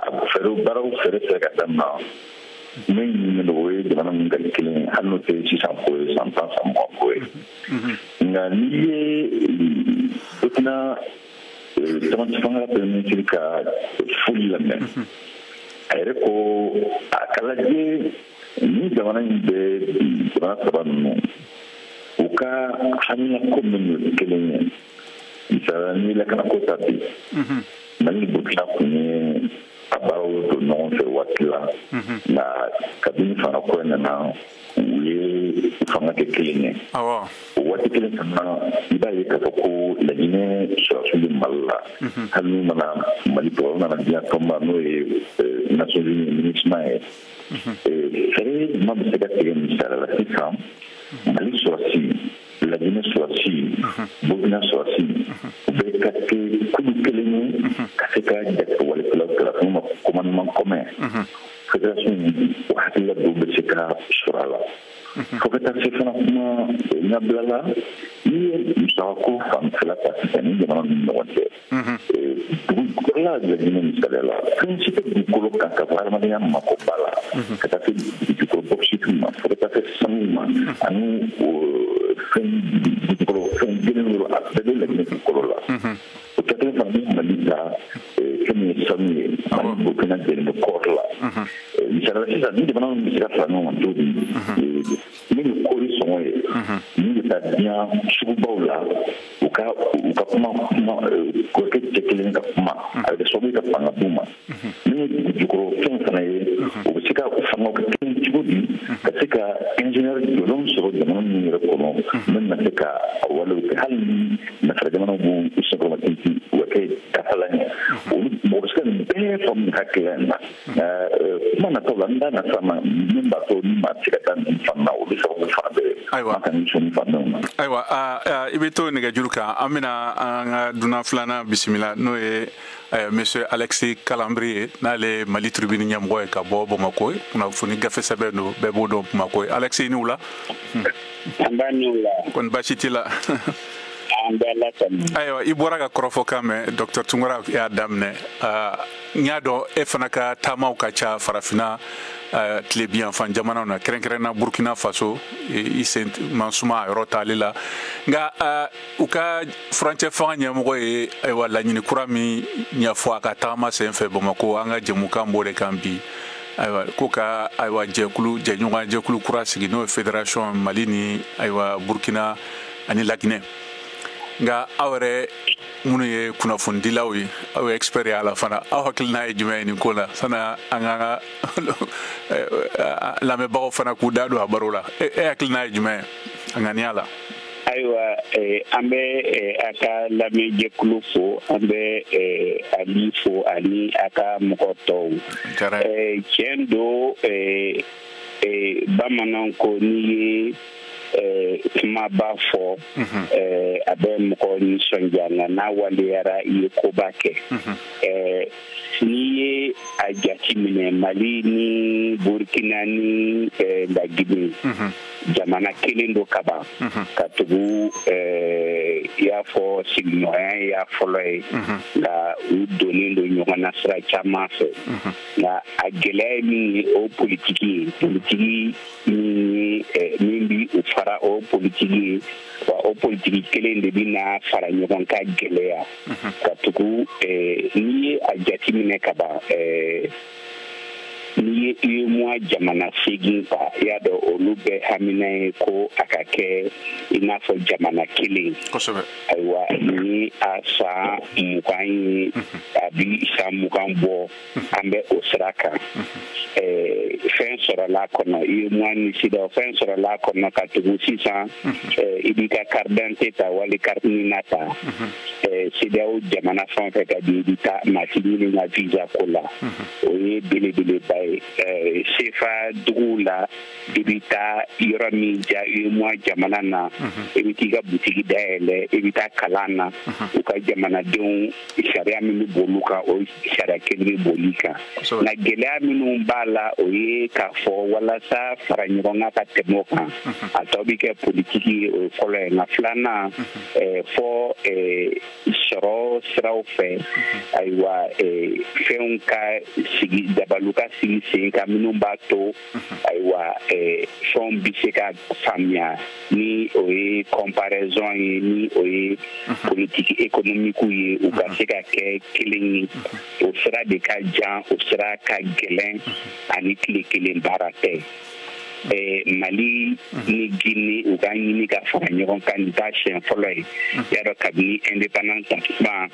A fɛɛrɛw baaraw fɛɛrɛ sera ka daminɛ. Min ɲininen don, o ye jamana ninnu ka kelen ye, hali n'o tɛ sisan ko ye, san 10, san 20 ko ye. Nka n'i ye Burkina camancɛ fanga premier ministre ka foli lamɛn, a yɛrɛ ko a ka lajɛ ni jamana in bɛ bi, jamana saba ninnu, u ka haminako minnu ye kelen ye. Misaliya, n'i ye lakanako ta bi, Mali ni Burkina kun ye a baaraw don ɲɔgɔn fɛ waati la, nka kabini fanga kura nana, u ye fanga kɛ kelen ye. O waati kelen fana, i b'a ye k'a fɔ ko Laginɛ sɔrɔdasiw bɛ Mali la, hali n'u nana Mali tɔgɔ, u nana diɲɛ tɔnba, n'o ye Nations Unies, MINUSMA ye. Fɛɛrɛ jumɛn bɛ se ka tigɛ? Misaliya la sisan, Mali sɔrɔdasi, Laginɛ sɔrɔdasi, Burkina sɔrɔdasi, u bɛ ka kɛ kulu kelen ye ka se ka jatigɛwalekɛlaw kɛlɛ, f'o ma commandement commun. Fédération, o hakilila dɔw bɛ se ka sɔrɔ a la. Fo ka taa se fana kuma ɲɛbila la, n'i ye musakako fanfɛla ta sisan, ni jamana ninnu ɲɔgɔn cɛ, dugukɔrɔla, Laginɛ misaliya la, fɛn si tɛ dugukolo kan k'a fɔ hadamadenya mako b'a la, ka taa se dugukolo bauxite ma, fo ka taa se sanu ma, ani fɛn dugukolo fɛn gelen yɔrɔ, a bɛɛ bɛ Laginɛ dugukolo la. O kɛ fana, ni Mali ta, fɛn min ye sanu ye, Mali, Burkina jɛlen bɛ kɔɔri la. Misaliya la sisan, ni jamana ninnu bɛ se ka fara ɲɔgɔn kan cogo di, min ye kɔɔri sɔngɔ ye, min bɛ taa diɲɛ sugubaw la, u ka kuma kuma k'o kɛ cɛ kelen ka kuma, a bɛ kɛ sababu ye ka fanga d'u ma. Min ye dugu jukɔrɔ fɛn fana ye, u bɛ se ka fangaw kɛ kelen cogo di, ka se ka ingénieur jɔnjɔn sɔrɔ jamana ninnu yɛrɛ kɔnɔ, min na se ka a walew kɛ, hali ni nasara jamanaw b'u senkɔrɔma tintin, u ka kɛ dafalan ye. Olu mɔgɔ bɛ se ka nin bɛɛ faamu hakilila in na. Kuma nataw la, n da na s'a ma, min b'a to ni maa tɛ se ka taa nin fan na, olu sababu fana bɛ an ka nin sɔnni faamuyaw na. Ayiwa, i bɛ to nɛgɛjuru kan. An bɛna an ka dunan filanan bisimila, n'o ye monsieur Alexis Kalambry ye, n'ale ye Mali Tribune ɲɛmɔgɔ ye ka bɔ Bamakɔ. Kunnafoni gafe sɛbɛn don, bɛɛ b'o dɔn Bamakɔ ye. Alexis, i ni wula. An b'a ni wula. Kɔni baasi t'i la? An bɛ Ala tanu. Ayiwa, i bɔra ka kɔrɔfɔkan mɛn, docteur Tunkara y'a daminɛ. N y'a dɔn e fana ka taamaw ka ca Farafinna tilebiyanfan jamanaw na, kɛrɛnkɛrɛnna Burkina Faso, i sen man suma a yɔrɔ taali la. Nka u ka furancɛ fanga ɲɛmɔgɔ ye, ayiwa, laɲini kura min ɲɛfɔ a ka tagama sen fɛ Bamakɔ, an ka jɛmukan b'o de kan bi. Ayiwa, ko ka, ayiwa, jɛkulu, jɛɲɔgɔn jɛkulu kura sigi, n'o ye fédération Mali ni, ayiwa, Burkina ani Laginɛ. Nka aw yɛrɛ minnu ye kunnafonidilaw ye, aw ye expert ye a la fana, aw hakilina ye jumɛn ye nin ko la, sani an k'an ka lamɛnbagaw fana k'u da don a baro la? E hakilina ye jumɛn ye a ŋaniya la? Ayiwa, an bɛ a ka lamɛnjɛkulu fo, an bɛ Ali fo ani a ka mɔgɔ tɔw. Tiɲɛ don, bamananw ko n'i ye kumaba fɔ, a bɛ mɔgɔ nisɔndiya, nka n'a waleyara, i ye koba kɛ. N'i ye a jate minɛ, Mali ni Burkina ni Laginɛ, jamana kelen don kaban, ka tugu i y'a fɔ sigiɲɔgɔnya y'a fɔlɔ ye, nka u donnen don ɲɔgɔn na sira caman fɛ. Nka a gɛlɛya ye min ye, o politiki ye, politiki min ye min bi u fara, o politiki ye. Wa o politiki kelen de bɛ na fara ɲɔgɔn ka gɛlɛya, ka tugu n'i ye a jateminɛ kaban, n'i ye UEMOA jamana 8 ta, i y'a dɔn olu bɛɛ hamina ye ko a ka kɛ i n'a fɔ jamana kelen. Ayiwa, ni a san 20 ye, a bi san 20 bɔ, an bɛ o sira kan. Fɛn sɔrɔla a kɔnɔ, UEMOA ni CEDEAO, fɛn sɔrɔla a kɔnɔ, ka tugu sisan i b'i ka carte d'identité ta wali carte NINA ta, CEDEAO jamana fɛn o fɛn ka di, i bɛ taa, maa t'i ɲininka visa ko la. O ye belebeleba ye. CFA duguw la, i bɛ taa yɔrɔ min diya UEMOA jamana na, i bɛ t'i ka butigi dayɛlɛ, i bɛ taa kalan na, u ka jamanadenw sariya min bɛ boli u kan, o sariya kelen bɛ boli kan. Nka gɛlɛya minnu b'a la, o ye k'a fɔ walasa fara ɲɔgɔn kan ka tɛmɛ o kan, a tɔ bɛ kɛ politiki ye, o ye fɔlɔ ye. Nka filanan, fɔ sɔrɔ siraw fɛ, ayiwa, fɛnw ka sigi, dabalu ka sigi sen kan minnu b'a to, ayiwa, fɛnw bɛ se ka faamuya, ni o ye comparaison ye, ni o ye politique économique ye, u ka se ka kɛ kelen ye. O sira de ka jan, o sira ka gɛlɛn, ani tile kelen baara tɛ. Mali ni Guinée, u ka ɲini ka fara ɲɔgɔn kan, nin t'a siɲɛ fɔlɔ ye. Y'a dɔn, kabini indépendance ta tuma,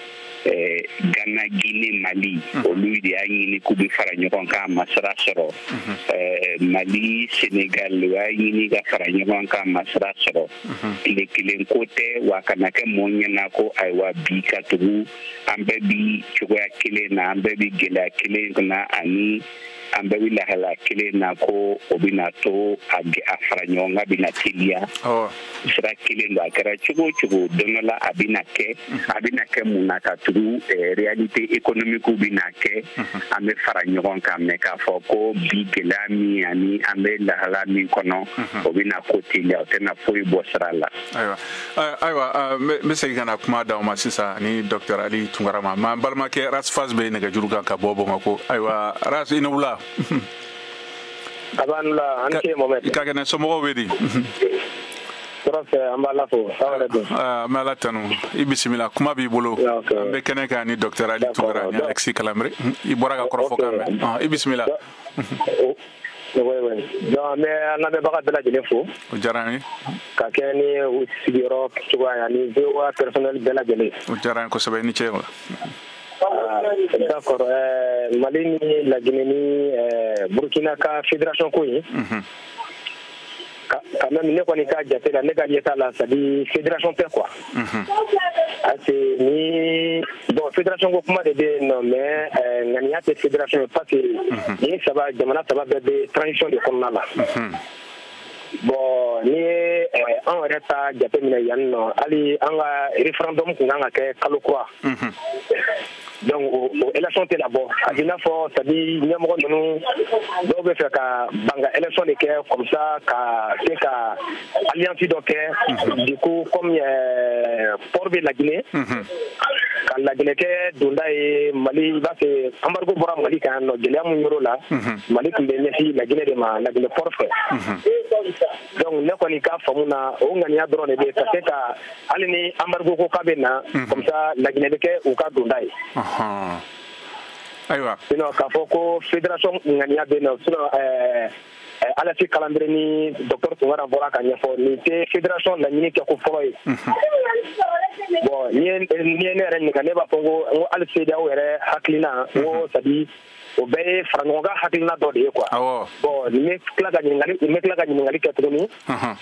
Ghana, Guinée, Mali, olu de y'a ɲini k'u bɛ fara ɲɔgɔn kan, a ma sira sɔrɔ. Mali, Sénégal, u y'a ɲini ka fara ɲɔgɔn kan, a ma sira sɔrɔ. Tile kelen ko tɛ wa, kana kɛ mɔɔ ɲɛna ko ayiwa, bi ka tugu an bɛɛ bi cogoya kelen na, an bɛɛ bi gɛlɛya kelen na, ani an bɛɛ bɛ lahalaya kelen na, ko o bɛna to a fara ɲɔgɔn kan bɛna teliya. Sira kelen don, a kɛra cogo o cogo, don dɔ la a bɛna kɛ. A bɛna kɛ mun na? Ka tugu réalité économique bɛna kɛ, an bɛ fara ɲɔgɔn kan. Mais k'a fɔ ko bi gɛlɛya min ani an bɛ lahala min kɔnɔ, o bɛna ko teliya, o tɛna foyi bɔ sira la. Ayiwa, n bɛ segin ka na kuma d'aw ma sisan ni docteur Ali Tunkara ma. Ma balimakɛ Rasfas bɛ nɛgɛjuru kan ka bɔ Bamakɔ. Ayiwa Ras, i ni wula. A la, an ce Mohamed. Ka kɛnɛ, somɔgɔw bɛ di? Tɔɔrɔ fɛ, an b'a la fo, aw yɛrɛ dun? An bɛ Ala tanu. I bisimila, kuma b'i bolo. An bɛ kɛnɛ kan ni docteur Ali Tunkara ni Alexis Kalambre. I bɔra ka kɔrɔfɔ kan mɛn, i bisimila. Oui. Donc an bɛ an lamɛnbaga bɛɛ lajɛlen fo. O diyara n ye. Ka kɛ ni u sigiyɔrɔ cogoya ye ani VOA personnel bɛɛ lajɛlen. O diyara n ye kosɛbɛ, i ni ce. D'accord, Mali ni Laginɛ ni Burkina ka fédération ko in, quand même, ne kɔni ka jate la, ne ka yeta la, c'est à dire fédération tɛ quoi. Parce que ni bon, fédération ko kuma de bɛ yen nɔ, mais ŋaniya tɛ fédération ye, parce que ni saba jamana saba bɛɛ bɛ transition de kɔnɔna la. Bon, n'i ye anw yɛrɛ ta jateminɛ yan nɔ, hali an ka référendum kun kan ka kɛ kalo kura, donc o élection tɛ labɔ. A b'i n'a fɔ, c'est à dire ɲɛmɔgɔ ninnu dɔw bɛ fɛ ka ban ka élection de kɛ, comme ça ka se ka alliance dɔ kɛ, du coup comme port bɛ Laginɛ, ka Laginɛ kɛ donda ye Mali, i b'a fɛ embargo bɔra Mali kan yan nɔ, gɛlɛya mun yɔrɔ la, Mali tun bɛ ɲɛsin Laginɛ de ma, Laginɛ port fɛ. Donc ne kɔni ka faamu na, o ŋaniya dɔrɔn de bɛ ka se ka, hali ni embargo ko k'a bɛ na, comme ça Laginɛ bɛ kɛ u ka donda ye. Ayiwa. Sinon k'a fɔ ko fédération ŋaniya bɛ yen nɔ, sinon Alexis Kalambre ni docteur Tunkara bɔra ka ɲɛfɔ, nin tɛ fédération laɲini kɛ ko fɔlɔ ye. Bon, n'i ye ne yɛrɛ ɲininka, ne b'a fɔ n ko hali CEDEAO yɛrɛ hakilina, n ko c'est à dire o bɛɛ ye fara ɲɔgɔn kan hakilina dɔ de ye quoi. Bon, n bɛ tila ka ɲininkali, n bɛ tila ka ɲininkali kɛ tuguni.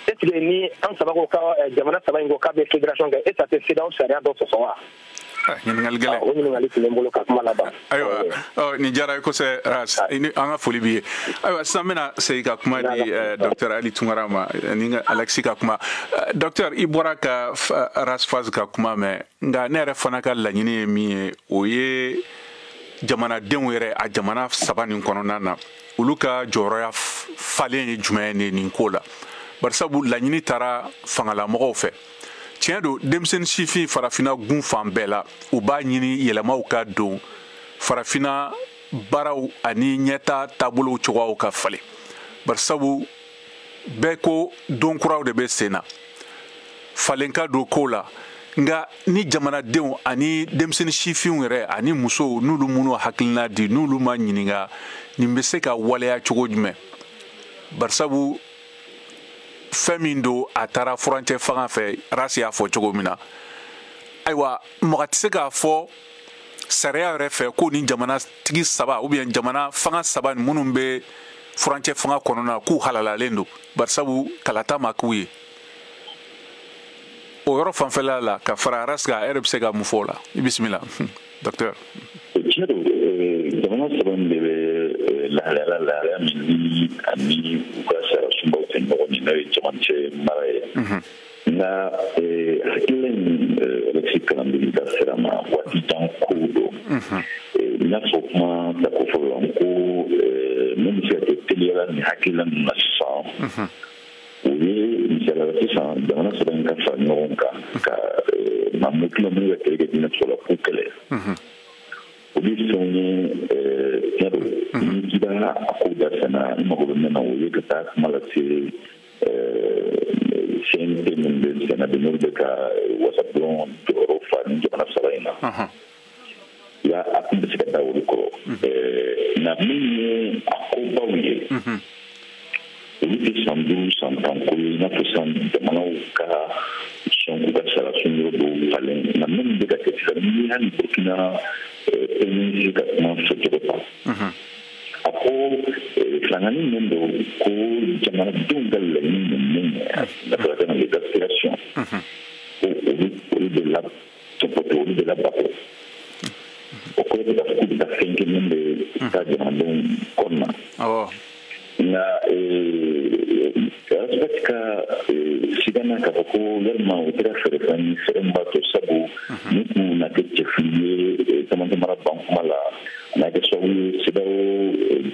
Est ce que ni an saba ko ka jamana saba in ko k'a bɛ fédération kɛ, est ce que a tɛ CEDEAO sariya dɔ sɔsɔ wa? Ɲininkali gɛlɛn. O ɲininkali tun bɛ n bolo ka kuma laban. Ayiwa, nin diyara ye kosɛbɛ Ras, an ka foli b'i ye. Ayiwa, sisan n bɛna segin ka kuma di docteur Ali Tunkara ma ni Alexis ka kuma. Docteur, i bɔra ka Ras Faz ka kuma mɛn, nka ne yɛrɛ fana ka laɲini ye min ye, o ye jamanadenw yɛrɛ a jamana saba nin kɔnɔna na, olu ka jɔyɔrɔya falen ye jumɛn ye nin ko la? Barisabu laɲini taara fangalamɔgɔw fɛ. Tiɲɛ don, denmisɛnnin sifin farafinna gun fan bɛɛ la, u b'a ɲini yɛlɛmaw ka don farafinna baaraw ani ɲɛta taabolow cogoyaw ka falen, barisabu bɛɛ ko don kuraw de bɛ sen na, falen ka don ko la. Nka ni jamanadenw ani denmisɛnnin sifinw yɛrɛ ani musow, n'olu minnu hakilina di, n'olu ma ɲininka, nin bɛ se ka waleya cogo jumɛn? Barisabu fɛn min don, a taara furancɛ fanga fɛ, Ras y'a fɔ cogo min na. Ayiwa, mɔgɔ tɛ se k'a fɔ sariya yɛrɛ fɛ ko ni jamana tigi saba ou bien jamana fanga saba minnu bɛ furancɛ fanga kɔnɔna k'u halalalen don, barisabu kalata ma k'u ye. O yɔrɔ fanfɛla la, ka fara Ras kan, e yɛrɛ bɛ se ka mun fɔ o la? I bisimila, docteur. Tiɲɛ don, jamana saba in de bɛ lahala lahalaya lahalaya min ni ani u ka sariya sunbaw tɛ ɲɔgɔn ye, n'o ye cɛmancɛ mara ye. Nka hakilila in, Alexis Kalandeli da sera ma, waati jan kow don. N y'a fɔ kuma tako fɔlɔ la, n ko min bɛ se ka kɛ teliyala nin hakilila ninnu na sisan, o ye misaliyala sisan jamana saba in ka fara ɲɔgɔn kan ka maa kila minnu ka kɛlɛ kɛ diinɛ tɔgɔ la k'u kɛlɛ. Olu ye fɛnw ye, tiɲɛ don, ni k'i b'a a kow da senna, i mago bɛ min na, o ye ka taa kuma lase CNT min bɛ senna bi, n'olu bɛ ka wasabulon jɔyɔrɔ fa ni jamana saba in na. Ya a kun bɛ se ka da olu kɔrɔ. Nka min ye a kobaw ye, olu tɛ san 5 san 10 ko ye, i n'a fɔ sisan jamanaw ka sɔn k'u ka sariya sun yɔrɔ dɔw falen. Nka min bɛ ka kɛ sisan, n'i ye hali Burukina premier ministre ka kuma fɔcogo ta, a ko filankani min don ko jamanadenw ka laɲini ye min ye, n'a fɔra ka les aspirations, ko olu de la tɔpɔtɔ, olu de la bato. O kɔrɔ tɛ k'a fɔ k'u bɛ taa fɛn kɛ min bɛ taa jamanadenw kɔnɔna. Nka Ras Bath ka sigana k'a fɔ ko walima o kɛra fɛɛrɛ fɛn ye, fɛɛrɛ min b'a to sabu ni kun na kɛ cɛfili ye camancɛ mara ban kuma la, a n'a kɛ sababu ye CEDEAO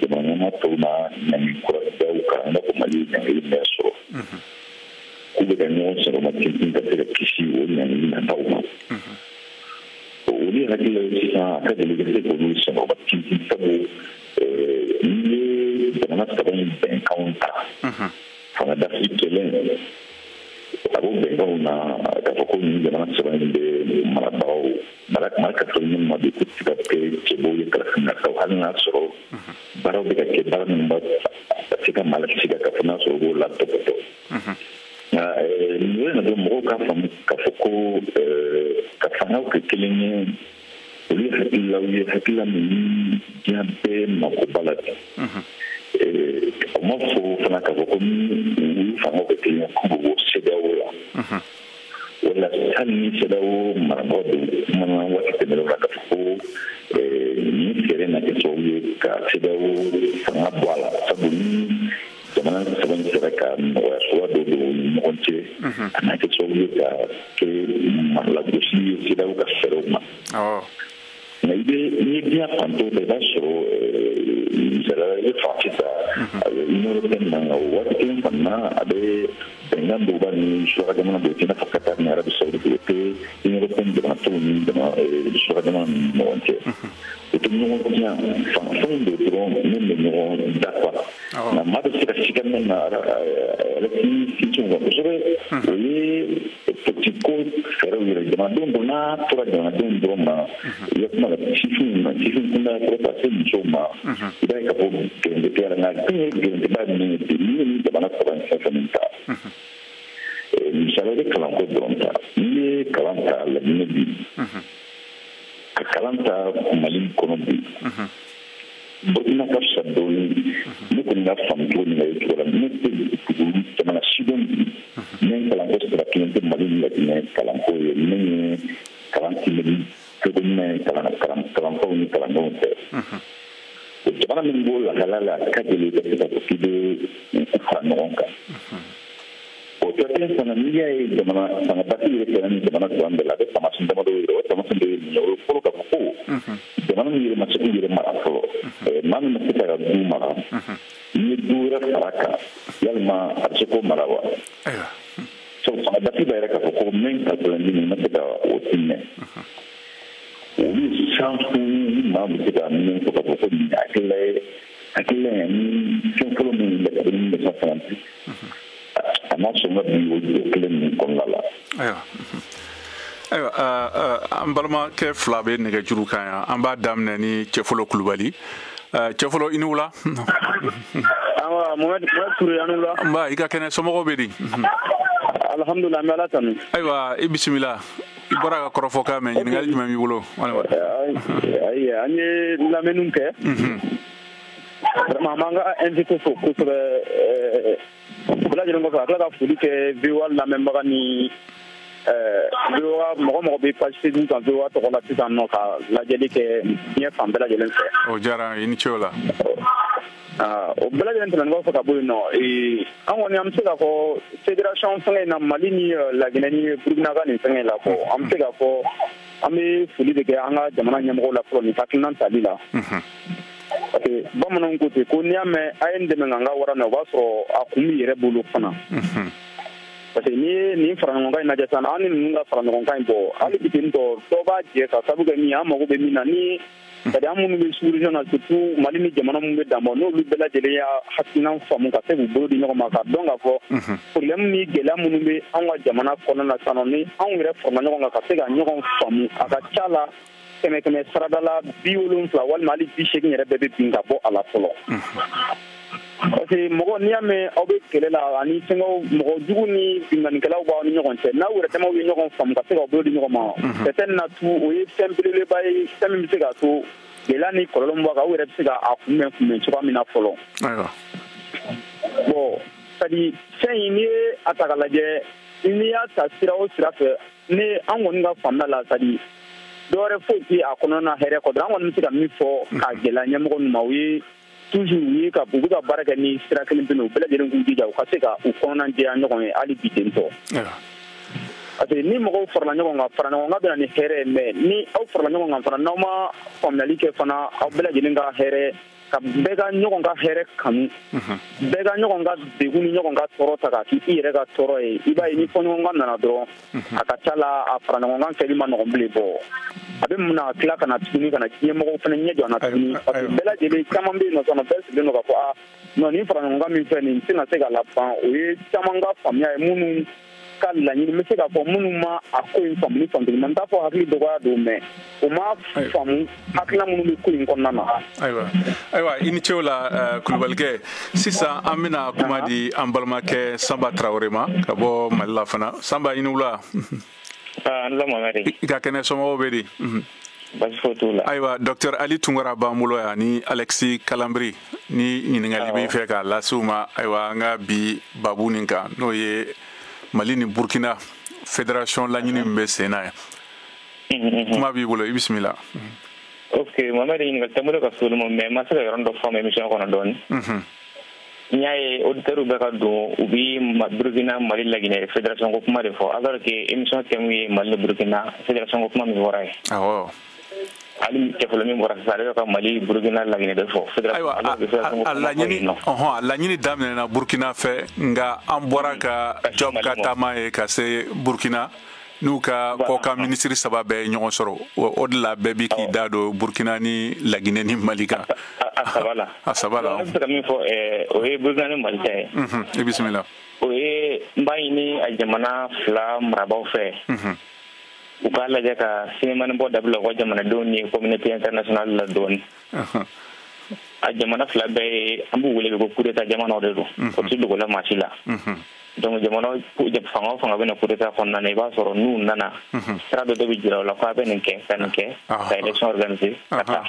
jamana ɲɛmaa tɔw na ɲangi kura da u kan, i n'a fɔ Mali ye ɲangili min sɔrɔ, k'u bɛ ka ɲɔgɔn sɔrɔ ma tintin ka se ka kisi o ɲangili nataw ma. Olu hakili la sisan a ka gɛlɛn ka se k'olu sɔrɔ ma tintin, sabu n'i ye jamana saba in bɛnkanw ta, fanga dafiri kelen a b'o bɛnkanw na k'a fɔ ko nin jamana saba in bɛ marabagaw mara mara ka to minnu ma bi, k'u tɛ se ka kɛ cɛbɔw ye kalafili nataw, hali n'a sɔrɔ baaraw bɛ ka kɛ, baara minnu b'a se ka maa lasigi ka fɔ n'a sɔrɔ u b'o la tɔpɔtɔ. Nka nin yɔrɔ in na dɔrɔn, mɔgɔw k'a faamu k'a fɔ ko ka fangaw kɛ kelen ye, olu ye hakililaw ye, hakilila min ni diɲɛ bɛɛ mako b'a la bi. O ma fɔ fana k'a fɔ ko ni olu fangaw kɛ kelen ye, k'u bɛ bɔ CEDEAO la. Wala hali ni CEDEAO marabagaw dɔw kumana waati tɛmɛnenw na k'a fɔ ko nin fɛɛrɛ na kɛ sababu ye ka CEDEAO fanga bɔ a la, sabu ni jamana saba in sera ka nɔgɔya suguya dɔw don u ni ɲɔgɔn cɛ, a n'a kɛ sababu ye ka kɛ lagosi ye CEDEAO ka fɛɛrɛw ma. Nka i bɛ n'i ye diɲɛ fan tɔw ta, i b'a sɔrɔ misaliyala i bɛ Faransi ta, Union européenne na, nka o waati kelen fana na, a bɛ bɛnkan dɔw b'a ni suraka jamana dɔw cɛ, i n'a fɔ Qatar ni Arabie Saoudite. O tɛ Union européenne jamana tɔw ni suraka jamana ni ɲɔgɔn cɛ, o tɛ ɲɔgɔn tiɲɛ, fɛnw don dɔrɔn min bɛ ɲɔgɔn dafa. Nka maa bɛ se ka siga min na, Alexis sinsin kan kosɛbɛ, o ye politique ko fɛɛrɛw yɛrɛ jamanadenw dɔrɔn n'a tora jamanadenw dɔrɔn ma. I ka kuma la sifinw na, sifin kunda kɔrɔ ka se musow ma, i b'a ye k'a fɔ gɛrɛntɛ tɛ yɛrɛ. Nka fɛn ye gɛrɛntɛba min ye bi, n'i ye nin jamana saba in fɛn fɛn min ta, misaliya, i bɛ kalanko dɔrɔn ta, n'i ye kalan ta Laginɛ bi, ka kalan ta Mali kɔnɔ bi, Burkina ka fisa dɔɔni. Ne kɔni ka faamu cogo min na, ye cogo la, ne tɛ dugu jamana si dɔn bi min kalanko sira kelen tɛ Mali ni Laginɛ kalanko ye, min ye kalan timɛli cogo ɲuman ye kalanfaw ni kalandenw fɛ. O jamana min b'o lahala la, a ka gɛlɛn ka se k'a fɔ k'i bɛ u fara ɲɔgɔn kan. O tɔ kelen fana, n'i y'a ye jamana fanga basi yɛrɛ kɛra ni jamana saba bɛɛ la, a bɛ taamasiyɛn damadɔ yɛrɛ. O taamasiyɛn dɔ ye mun ye? O ye fɔlɔ k'a fɔ ko jamana min yɛrɛ ma se k'u yɛrɛ mara fɔlɔ, maa min ma se k'a ka du mara, n'i ye du wɛrɛ fara kan, yalima a bɛ se k'o mara wa? Sabu fanga basi b'a yɛrɛ k'a fɔ ko min ka gɛlɛn ni min ma se ka o timinɛ, olu ye sanfɛ ni maa bɛ se ka min fɔ k'a fɔ ko nin hakilila ye, hakilila ye ni fɛn fɔlɔ min bɛ kabini 1956, a ma sɔn ka bi o kelen ninnu kɔnɔna la. Ayiwa, an balimakɛ fila bɛ nɛgɛjuru kan yan. An b'a daminɛ ni Cɛfɔlɔ Kulubali. Cɛfɔlɔ, i ni wula. Awa, Mohamed Touré, an ni wula. Nba, i ka kɛnɛ, somɔgɔw bɛ di? Alhamdulilah, an bɛ Ala tanu. Ayiwa, i bisimila. I bɔra ka kɔrɔfɔ kan mɛn, ɲininkali jumɛn b'i bolo? Ayi, an ye lamɛnniw kɛ. Vraiment, an b'an ka invité fo kosɛbɛ. Bɛɛ lajɛlen kɔfɛ, a tila ka foli kɛ VOA lamɛnbaga ni VOA mɔgɔ mɔgɔ bɛ page Facebook kan VOA tɔgɔ la sisan nɔ ka lajɛli kɛ diɲɛ fan bɛɛ lajɛlen fɛ. O diyara n ye, i ni ce o la. O bɛɛ lajɛlen tɛmɛnen kɔfɛ ka bɔ yen nɔ, an kɔni an bɛ se k'a fɔ fédération fɛngɛ in na, Mali ni Laginɛ ni Burukina ka nin fɛngɛ in la, fɔ an bɛ se k'a fɔ an bɛ foli de kɛ an ka jamana ɲɛmɔgɔw la fɔlɔ nin hakilina tali la. Parce que bamananw ko ten ko n'i y'a mɛn a ye n dɛmɛ ka n ka wara minɛ, o b'a sɔrɔ a kun b'i yɛrɛ bolo fana. Parce que n'i ye nin faraɲɔgɔnkan in lajɛ sisan, an ni ninnu ka faraɲɔgɔnkan in bɔ hali bi ten tɔ, dɔ b'a jɛ ka sabu kɛ min ye, an mago bɛ min na ni c'est-à-dire an minnu bɛ sous-région na, surtout Mali ni jamana minnu bɛ danbɔ, n'olu bɛɛ lajɛlen y'a hakilina faamu ka se k'u bolo di ɲɔgɔn ma, k'a dɔn k'a fɔ problème ni gɛlɛya minnu bɛ anw ka jamana kɔnɔna na sisan nɔ, ni anw yɛrɛ farala ɲɔgɔn kan ka se ka ɲɔgɔn faamu, a ka ca la 100 sarada la 70 walima hali 80 yɛrɛ bɛɛ bɛ bin ka bɔ a la fɔlɔ. Parce que mɔgɔ n'i y'a mɛn aw bɛ kɛlɛ la ani fɛngɛw, mɔgɔ jugu ni binkannikɛlaw b'aw ni ɲɔgɔn cɛ, n'aw yɛrɛ damaw ye ɲɔgɔn faamu ka se k'aw bolo di ɲɔgɔn ma, c'est un atout, o ye fɛn belebeleba ye, fɛn min bɛ se k'a to gɛlɛya ni kɔlɔlɔ min b'a kan, aw yɛrɛ bɛ se k'a kunbɛn cogoya min na fɔlɔ. Bon, c'est à dire fɛn in, n'i ye a ta k'a lajɛ, n'i y'a ta sira o sira fɛ, ni an kɔni ka faamuya la, c'est à dire dɔwɛrɛ foyi tɛ a kɔnɔna na hɛrɛ kɔ dɔrɔn. An kɔni bɛ se ka min fɔ k'a gɛlɛya ɲɛmɔgɔ ninnu ma, o ye toujours u ye ka u bɛ ka baara kɛ ni sira kelen pe, u bɛɛ lajɛlen k'u jija u ka se ka u kɔnɔna jɛya ɲɔgɔn ye hali bi ten tɔ. Parce que ni mɔgɔw farala ɲɔgɔn kan, fara ɲɔgɔn kan bɛ na ni hɛrɛ ye, mais ni aw farala ɲɔgɔn kan fana, n'aw ma faamuyali kɛ fana, aw bɛɛ lajɛlen ka hɛrɛ ka bɛɛ ka ɲɔgɔn ka hɛrɛ kanu, bɛɛ ka ɲɔgɔn ka degun ni ɲɔgɔn ka tɔɔrɔ ta k'a k'i yɛrɛ ka tɔɔrɔ ye, i b'a ye ni fɔɲɔgɔnkan nana dɔrɔn, a ka ca la a fara ɲɔgɔn kan kɛli ma nɔgɔn bilen. Bɔ a bɛ mun na tila ka na tuguni ka na ɲɛmɔgɔw fana ɲɛ jɔ an na tuguni, parce que bɛɛ lajɛlen caman bɛ yen nɔ sisan, bɛɛ sigilen don k'a fɔ aa non, nin fara ɲɔgɔn kan min filɛ nin tɛna se ka laban. O ye caman ka faamuya ye, minnu ka laɲini, n bɛ se k'a fɔ minnu ma a ko in faamu ni faamu ɲuman, n t'a fɔ hakili dɔgɔya don, mais o ma faamu hakilina minnu bɛ ko in kɔnɔna na. Ayiwa, i ni ce o la Kulubalikɛ. Sisan an bɛna kuma di an balimakɛ Sanba Tarawele ma ka bɔ Mali la fana. Sanba, i ni wula. An la Mamadi. I ka kɛnɛ, somɔgɔw bɛ di? Basi foyi t'u la. Ayiwa, docteur Ali Tunkara b'an bolo yan ni Alexis Kalambry, ni ɲininkali b'i fɛ k'a lase u ma. Ayiwa, an ka bi babu nin kan, n'o ye Mali ni Burkina fédération laɲini min bɛ sen na ye. Kuma b'i bolo, i bisimila. Ok, Mohamed, ɲininkali tɛ n bolo ka s'olu ma, mais n ma se ka yɔrɔ dɔ faamu émission kɔnɔ dɔɔni. N y'a ye auditeurs bɛ ka don, u bi Burkina, Mali, Laginɛ fédération ko kuma de fɔ, alors que émission thème ye Mali ni Burkina fédération ko kuma min fɔra ye. Awɔ. Hali cɛ fɔlɔ min bɔra sisan, ale bɛ ka Mali, Burkina, Laginɛ de fɔ. Ayiwa, a laɲini, ɔhɔn, a laɲini daminɛna Burkina fɛ, nka an bɔra ka Job ka taama ye ka se Burkina, n'u ka kɔkan minisiri 3 bɛɛ ye ɲɔgɔn sɔrɔ, o de la bɛɛ bi k'i da don Burkina ni Laginɛ ni Mali kan. A saba la. A saba la. Ne bɛ se ka min fɔ, o ye Burkina ni Mali ta ye. I bisimila. O ye n b'a ɲini a jamana 2 marabaaw fɛ, u k'a lajɛ ka sinemani bɔ dabila u ka jamanadenw ni communauté internationale la dɔɔni. A jamana 2 bɛɛ ye, an b'u wele ko coup d'état jamanaw de don, o tɛ dogo la maa si la. Donc jamana fanga o fanga bɛ na coup d'état kɔnɔna na, i b'a sɔrɔ n'u nana, sira dɔ de bɛ jira u la k'a bɛ nin kɛ ka nin kɛ ka élection organiser ka taa.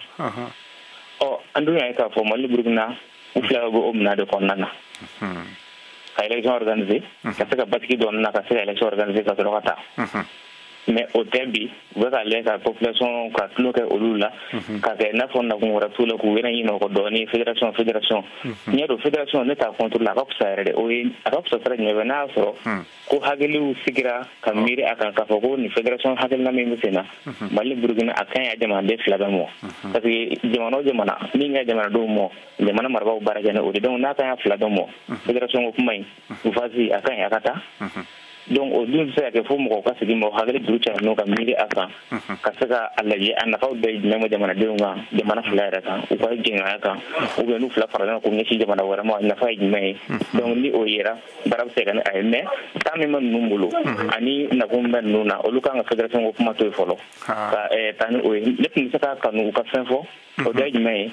Ɔ, an dun y'a ye k'a fɔ Mali, Burukina, u 2 bɛ o minɛn de kɔnɔna na, ka élection organiser, ka se ka basigi dɔɔni na, ka se ka élection organiser ka sɔrɔ ka taa. Mais o tɛ bi, u bɛ ka lajɛ ka population ka tulon kɛ olu la, ka kɛ i n'a fɔ nakun wɛrɛ t'u la, k'u yɛrɛ ɲinɛ o kɔ dɔɔni. Fédération n y'a dɔn, fédération ne t'a contre la, a ka fisa yɛrɛ de, o ye a ka fisa sira jumɛn fɛ, n'a y'a sɔrɔ ko hakiliw sigira ka miiri a kan k'a fɔ ko nin fédération hakilina min bɛ sen na Mali, Burukina, a ka ɲi a jamanaden 2 bɛɛ ma, parce que jamana o jamana min ka jamanadenw mɔ, jamana marabaaw baara kɛ ni o de, donc n'a ka ɲi a 2 bɛɛ ma, fédération ko kuma in u fasi a ka ɲi a ka taa. Donc o dun tɛ se ka kɛ fo mɔgɔw ka sigi mɔgɔ hakili juru caya n'o ka miiri a kan, ka se ka a lajɛ a nafaw bɛɛ ye jumɛn ma jamanadenw kan, jamana 2 yɛrɛ kan, u ka jɛɲɔgɔnya kan, ou bien n'u 2 farala ɲɔgɔn kan k'u ɲɛsin jamana wɛrɛ ma, a nafa ye jumɛn ye. Donc ni o yera, baara bɛ se ka ni a ye, mais temps min bɛ ninnu bolo ani nakun min bɛ ninnu na, olu kan ka fédération ko kuma to yen fɔlɔ ka taa ni o ye. Ne tun bɛ se k'a kanu u ka fɛn fɔ, o dɔ ye jumɛn ye,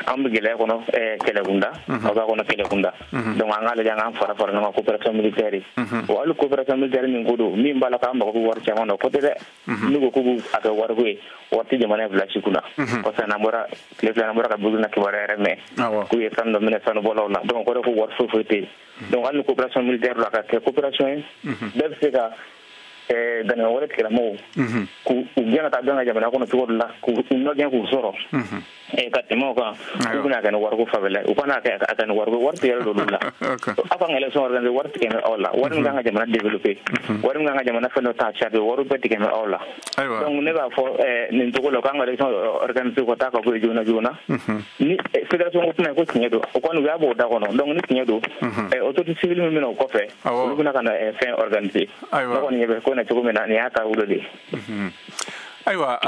an bɛ gɛlɛya kɔnɔ kɛlɛkunda, aw b'a kɔnɔ kɛlɛkunda, donc an k'a lajɛ an k'an fara fara ɲɔgɔn kan coopération militaire. O hali coopération militaire min ko don, min b'a la k'an mago bɛ wari caman na, o ko tɛ dɛ. N'u ko k'u b'u a kɛ wariko ye, wari tɛ jamana in 2 si kunna. Kɔsa n'an bɔra tile 2, an bɔra ka Burukina kibaruya yɛrɛ mɛn k'u ye sanu dɔ minɛ sanubɔlaw la, donc o kɔrɔ ko wari foyi foyi tɛ yen. Donc hali ni coopération militaire la, a ka kɛ coopération ye bɛɛ bɛ se ka ganiya wɛrɛ tigilamɔgɔw k'u gɛn ka taa bɛn ka jamana kɔnɔ cogo dɔ la k'u nɔ gɛn k'u sɔrɔ ka tɛmɛ o kan k'u bɛna kɛ ni wariko fanfɛla ye u kana a kɛ ni wariko wari tigɛlen don olu la aw kan ka élection organiser wari tigɛ bɛ aw la wari min kan ka jamana développer wari min kan ka jamana fɛn dɔ ta charge wari bɛɛ tigɛ bɛ aw la donc ne b'a fɔ nin cogo la u kan ka élection organiser ka taa ka bɔ yen joona joona ni fédération ko kuma ye ko tiɲɛ don o kɔni u y'a bɔ o da kɔnɔ donc ni tiɲɛ don autorité civile min bɛ na o kɔfɛ olu bɛna ka na fɛn organiser ne kɔni ɲɛ bɛ ko in na cogo min na nin y'a taabolo de ye. Ayiwa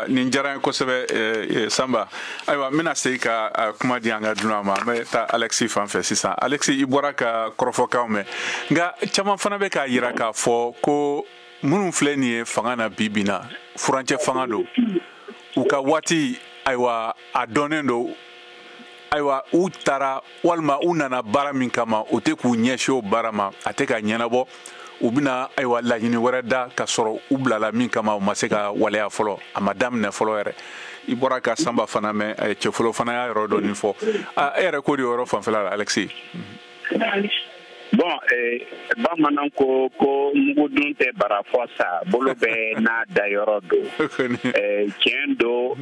nin diyara n ye kosɛbɛ Sanba. Ayiwa n bɛna segin ka kuma di an ka dunan ma. An bɛ taa Alexis fan fɛ sisan. Alexis, i bɔra ka kɔrɔfɔkanw mɛn, nka caman fana bɛ k'a yira k'a fɔ ko minnu filɛ nin ye fanga na bi bi na furancɛ fanga don, u ka waati ayiwa a dɔnnen don, ayiwa u taara walima u nana baara min kama o tɛ k'u ɲɛsin o baara ma, a tɛ ka ɲɛnabɔ, u bɛna ayiwa laɲini wɛrɛ da ka sɔrɔ u bilala min kama u ma se ka waleya fɔlɔ, a ma daminɛ fɔlɔ yɛrɛ. I bɔra ka Sanba fana mɛn, Cɛfolo fana y'a yɔrɔ dɔ nin fɔ, e yɛrɛ ko de yɔrɔ fanfɛla la Alexis? Bon, bamanan ko ko mugudun tɛ bara fɔ sa, bolo bɛɛ n'a dayɔrɔ don. Tiɲɛ don,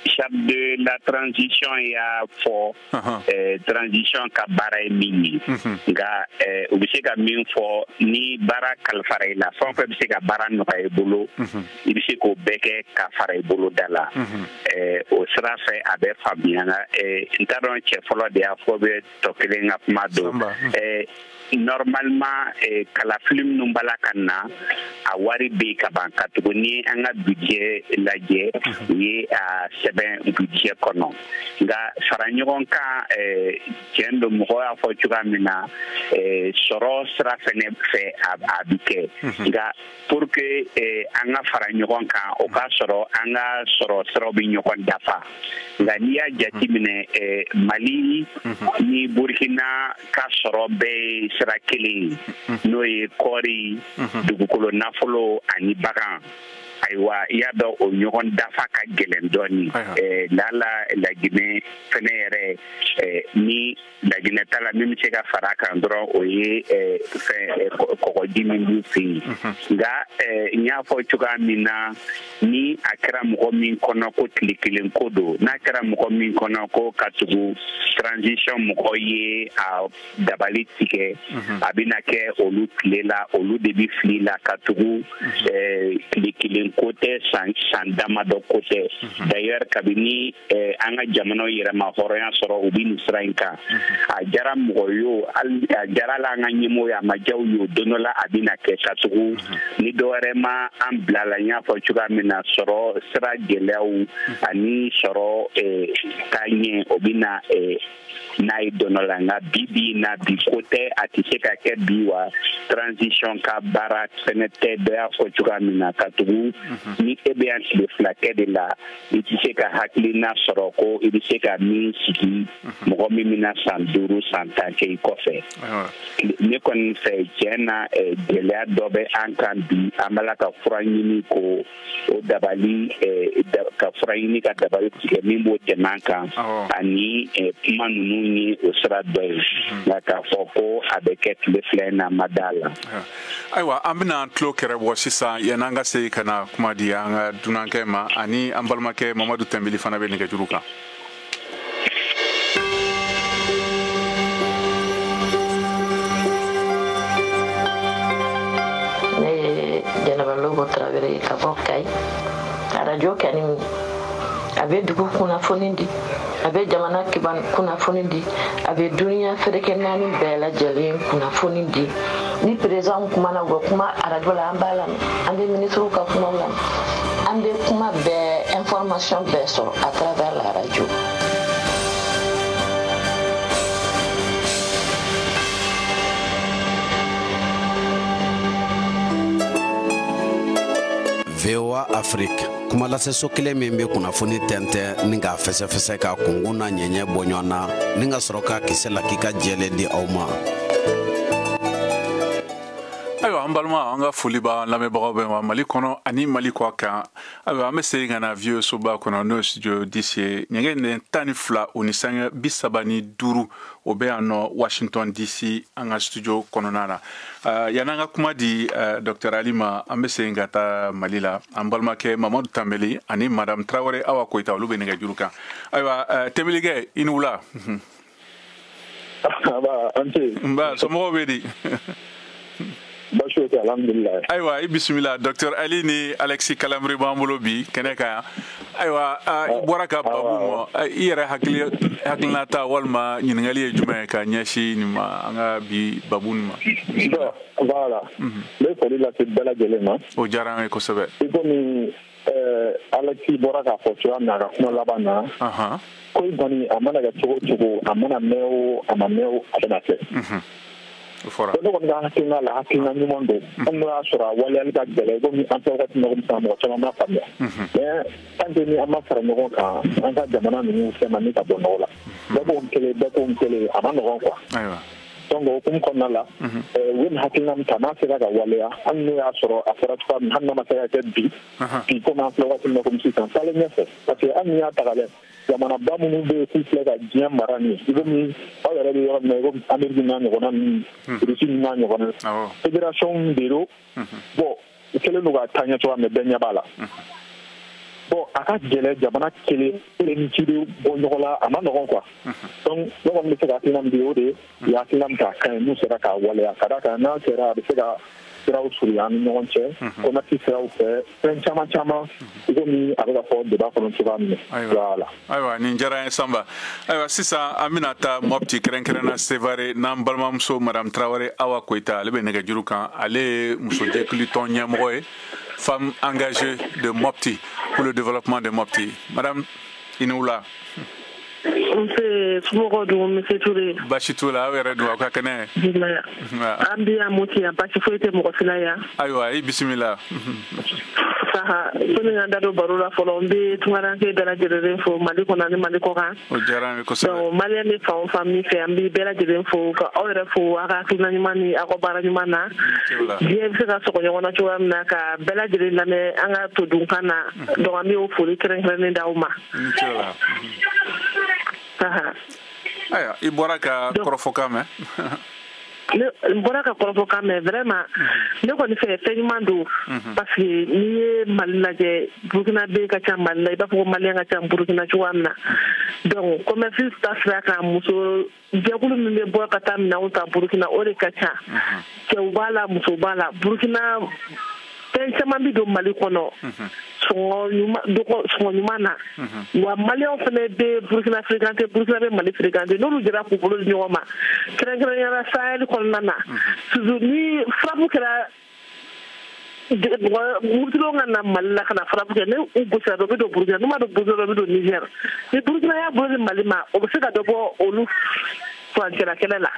chef de la transition y'a fɔ transition ka baara ye min ye, nka u bɛ se ka min fɔ ni baara kalifara i la, fɛn o fɛn bɛ se ka baara nɔgɔya i bolo, i bɛ se k'o bɛɛ kɛ ka fara i bolo da la. O sira fɛ a bɛ faamuya. N t'a dɔn cɛ fɔlɔ de y'a fɔ bɛ tɔ kelen ka kuma don. Normalement kalafili minnu b'a la ka na a wari bɛ yen ka ban, ka tugu ni an ka budget lajɛ u ye a sɛbɛn budget kɔnɔ. Nka fara ɲɔgɔn kan, tiɲɛ don, mɔgɔ y'a fɔ cogoya min na, sɔrɔ sira fɛnɛ fɛ a bɛ kɛ, nka pour que an ka fara ɲɔgɔn kan o k'a sɔrɔ an ka sɔrɔ siraw bɛ ɲɔgɔn dafa. Nka n'i y'a jateminɛ Mali ni Burkina ka sɔrɔ bɛɛ ye sira kelen ye, n'o ye kɔɔri, dugukolo nafolo ani bagan. Ayiwa i y'a dɔn o ɲɔgɔn dafa ka gɛlɛn dɔɔni. Lala Laginɛ fɛnɛ yɛrɛ, ni Laginɛ ta la min bɛ se ka fara a kan dɔrɔn o ye fɛn kɔgɔji min b'u fɛ yen. Nka n y'a fɔ cogoya min na, ni a kɛra mɔgɔ min kɔnɔ ko tile kelen ko don, n'a kɛra mɔgɔ min kɔnɔ ko ka tugu transition mɔgɔ ye a dabali tigɛ, a bɛna kɛ olu tile la, olu de bɛ fili la ka tugu tile kelen ko tɛ, san damadɔ ko tɛ. D'ailleurs kabini an ka jamanaw yɛrɛma hɔrɔnya sɔrɔ u bɛ nin sira in kan. A diyara mɔgɔ ye o, a diyara la an ka ɲɛmɔgɔw ye, a ma diya u ye o, don dɔ la a bɛna kɛ ka tugu ni dɔ wɛrɛ ma an bila la. N y'a fɔ cogoya min na, sɔrɔ sira gɛlɛyaw ani sɔrɔ taa ɲɛ o bɛna n'a ye don dɔ la. Nka bi bi in na, bi ko tɛ, a tɛ se ka kɛ bi wa transition ka baara fɛnɛ tɛ. Dɔ y'a fɔ cogoya min na, ka tugu ni e bɛ yan tile fila kɛ de la, i tɛ se ka hakilina sɔrɔ ko i bɛ se ka min sigi mɔgɔ min bɛna san 5 san 10 kɛ i kɔfɛ. Ne kɔni fɛ tiɲɛ na, gɛlɛya dɔ bɛ an kan bi, an b'a la ka fura ɲini ko o dabali, ka fura ɲini ka dabali tigɛ min b'o tɛmɛ an kan, ani kuma ninnu ye o sira dɔ ye. Nka k'a fɔ ko a bɛ kɛ tile fila in na, ma da la. Ayiwa an bɛna an tulo kɛrɛ bɔ sisan yan'an ka segin ka na kuma di an ka dunankɛ ma, ani an balimakɛ Mamadu Tɛnbili fana bɛ nɛgɛjuru kan. Ne ye Jɛnɛba Lobo Tarawele ye ka bɔ Kayi. Arajo kɛni a bɛ dugu kunnafoni di, a bɛ jamana kunnafoni di, a bɛ duniya feereke naani bɛɛ lajɛlen kunnafoni di. Ni président kumana, u bɛ kuma arajo la, an b'a lamɛn, an bɛ ministres ka kumaw lamɛn, an bɛ kuma bɛɛ, information bɛɛ sɔrɔ à travers la radio. VOA Afrique kuma lase kelen min bɛ kunnafoni tɛntɛn ni k'a fɛsɛfɛsɛ k'a kunkun n'a ɲɛɲɛ bɔ ɲɔgɔn na ni ka sɔrɔ k'a kisɛ la k'i ka jɛlen di aw ma. Ayiwa, an balima, an ka foli b'an lamɛnbagaw bɛɛ ma Mali kɔnɔ ani Mali kɔ kan. Ayiwa, an bɛ segin ka na Vieux soba kɔnɔ, n'o ye studio 10 ye, ɲɛgɛn nɛ 12 o ni sanga 35, o bɛ yan nɔ Washington DC, an ka studio kɔnɔna na. Yan'an ka kuma di Dr Ali ma, an bɛ segin ka taa Mali la. An balimakɛ Mamadu Tanbeli ani Madame Tarawele Awa Koyita, olu bɛ nɛgɛjuru kan. Ayiwa, Tɛmɛlikɛ, i ni wula. Nba, somɔgɔw bɛ di? Baasi tɛ, alhamdulilayi. Ayiwa, i bisimila. Docteur Ali ni Alexis Kalamri b'an bolo bi kɛnɛ kan yan. Ayiwa, i bɔra ka babu mɔ, i yɛrɛ hakilinata walima ɲininkali ye jumɛn ye ka ɲɛsin nin ma, an ka bi babu nin ma? Voilà, n bɛ foli lase bɛɛ lajɛlen ma. O diyara an ye kosɛbɛ. I komi Alexis bɔra k'a fɔ cogoya min na a ka kuma laban na, ko in kɔni, a mana kɛ cogo o cogo, a mana mɛn o, a ma mɛn o, a bɛna kɛ. Ne kɔni ka hakilina la, hakilina ɲuman don, hali n'o y'a sɔrɔ a waleyali ka gɛlɛn. Komi an tɛ wagati min na komi sisan, mɔgɔ caman b'a faamuya, mais tant que ni an ma fara ɲɔgɔn kan, an ka jamana ninnu fɛn ma ni ka bɔ nɔgɔ la, bɛɛ ko n kelen, bɛɛ ko n kelen, a ma nɔgɔn quoi. Donc o hukumu kɔnɔna la, u ye nin hakilina min ta, n'a sera ka waleya, hali n'o y'a sɔrɔ a fɔra cogoya min, hali n'a ma se ka kɛ bi bi, komi an filɛ waati min na komi sisan, taalen ɲɛfɛ, parce que hali n'i y'a ta ka lajɛ, jamanaba minnu bɛ yen k'u filɛ ka diɲɛ mara nin ye, i komi aw yɛrɛ bɛ yɔrɔ min na, i komi Amérique n'a ɲɔgɔnna ninnu, Russie n'a ɲɔgɔnna, fédération de don. Bon, u kɛlen don ka taa ɲɛ cogoya min na, bɛɛ ɲɛ b'a la. Bon, a ka gɛlɛn jamana kelen kelen ni ci bɛ bɔ ɲɔgɔn la, a ma nɔgɔn quoi. Donc ne kɔni bɛ se ka hakilina min di, o de ye u ye hakilina min ta, a ka ɲi n'u sera k'a waleya, ka d'a kan n'a sera, a bɛ se ka siraw surunya an ni ɲɔgɔn cɛ, commerce siraw fɛ, fɛn caman caman, i komi a bɛ ka fɔ débat kɔnɔ cogoya min na. Voilà. Ayiwa, nin diyara n ye, Sanba. Ayiwa, sisan an bɛna taa Mopti, kɛrɛnkɛrɛnna Sevare, n'an balimamuso Madame Tarawele Awa Koyita, ale bɛ nɛgɛjuru kan. Ale ye musojɛkulu tɔn ɲɛmɔgɔ ye, femme engagée de Mopti pour le développement de Mopti. Madame, i ni wula. Nse, somɔgɔw dun, Monsieur Touré? Baasi t'u la, aw yɛrɛ dun, aw ka kɛnɛ? An bɛ yan Moti yan, baasi foyi tɛ mɔgɔ si la yan. Ayiwa, i bisimila. Saha, sani ka n da don baro la fɔlɔ, n bɛ tunkaranke bɛɛ lajɛlen fo Mali kɔnɔ ani Mali kɔ kan. O diyara an ye kosɛbɛ. Donc maliyɛn bɛ fan o fan min fɛ, an bɛ bɛɛ lajɛlen fo, ka aw yɛrɛ fo aw ka hakilina ɲuman ni aw ka baara ɲuman na. Diɲɛ bɛ se ka sɔgɔ ɲɔgɔn na cogoya min na, ka bɛɛ lajɛlen lamɛn an ka todunkan na, donc an bɛ o foli kɛrɛnkɛrɛnnen d'aw ma. Ayiwa, i bɔra ka kɔrɔfɔkan mɛn. N bɔra ka kɔrɔfɔkan mɛn. Vraiment, ne kɔni fɛ, fɛn ɲuman don, parce que n'i ye Mali lajɛ, Burukina bɛ ka ca Mali la, i b'a fɔ ko maliyɛn ka ca Burukina cogoya min na. Donc commerce ta sira kan, muso jɛkulu min bɛ bɔ ka taa minɛnw ta Burukina, o de ka ca. Cɛw b'a la, musow b'a la. Burukina fɛn caman bɛ don Mali kɔnɔ sɔngɔ ɲuman na, wa maliyɛnw fana bɛ Burukina fréquenté, Burukina bɛ Mali fréquenté. N'olu jɛra k'u bolo di ɲɔgɔn ma, kɛrɛnkɛrɛnnenya la Sahel kɔnɔna na, surtout ni frappe kɛra, mɔgɔ murutilenw ka na Mali la ka na frappe kɛ, ni u gosira dɔ bɛ don Burukina, n'u ma don Burukina, dɔ bɛ don Niger. Ni Burukina y'a bolo di Mali ma, o bɛ se ka dɔ bɔ olu furancɛla kɛlɛ la.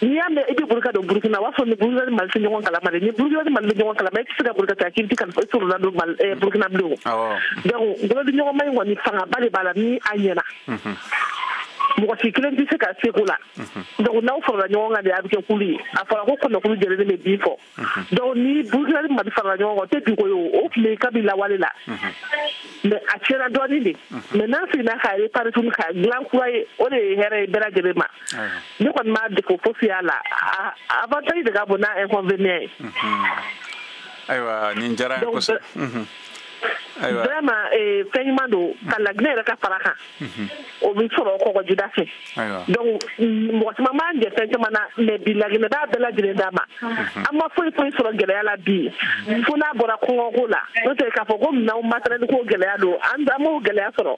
N'i y'a mɛn i bɛ boli ka don Burukina, o b'a sɔrɔ ni Burukina ni Mali tɛ ɲɔgɔn kalama de. Ni Burukina ni Mali bɛ ɲɔgɔn kalama, i tɛ se ka boli ka taa k'i bɛ kalifa i sɔrɔ don Mali Burukina bilen o. Donc bolodiɲɔgɔnma in kɔni, fangaba de b'a la ni a ɲɛna. Mɔgɔ si kelen tɛ se ka se ko la. Donc n'aw farala ɲɔgɔn kan de, a bɛ kɛ kulu ye. A fɔra ko kɔnɔkulu jɛlen bɛ bin fɔ. Donc ni Burukina ni Mali farala ɲɔgɔn kan, o tɛ bi ko ye, o o tun bɛ kabi lawale la, mais a tiɲɛna dɔɔnin de. Mais n'an seginna k'a réparer tuguni, k'a dilan kura ye, o de ye hɛrɛ ye bɛɛ lajɛlen ma. Ne kɔni m'a défaut fosi y'a la, avantage de ka bon n'a inconvénient ye. Ayiwa, nin diyara n ye kosɛbɛ. Ayiwa, vraiment, fɛn ɲuman don ka Laginɛ yɛrɛ ka fara kan, o bɛ sɔrɔ kɔgɔjida fɛ. Donc mɔgɔ caman b'an jɛ fɛn caman na, mais bi Laginɛ b'a bɛɛ lajɛlen d'a ma. An ma foyi foyi sɔrɔ gɛlɛya la bi, fo n'a bɔra kɔngɔko la. N'o tɛ, k'a fɔ ko minɛnw matériel ko gɛlɛya don, an m'o gɛlɛya sɔrɔ,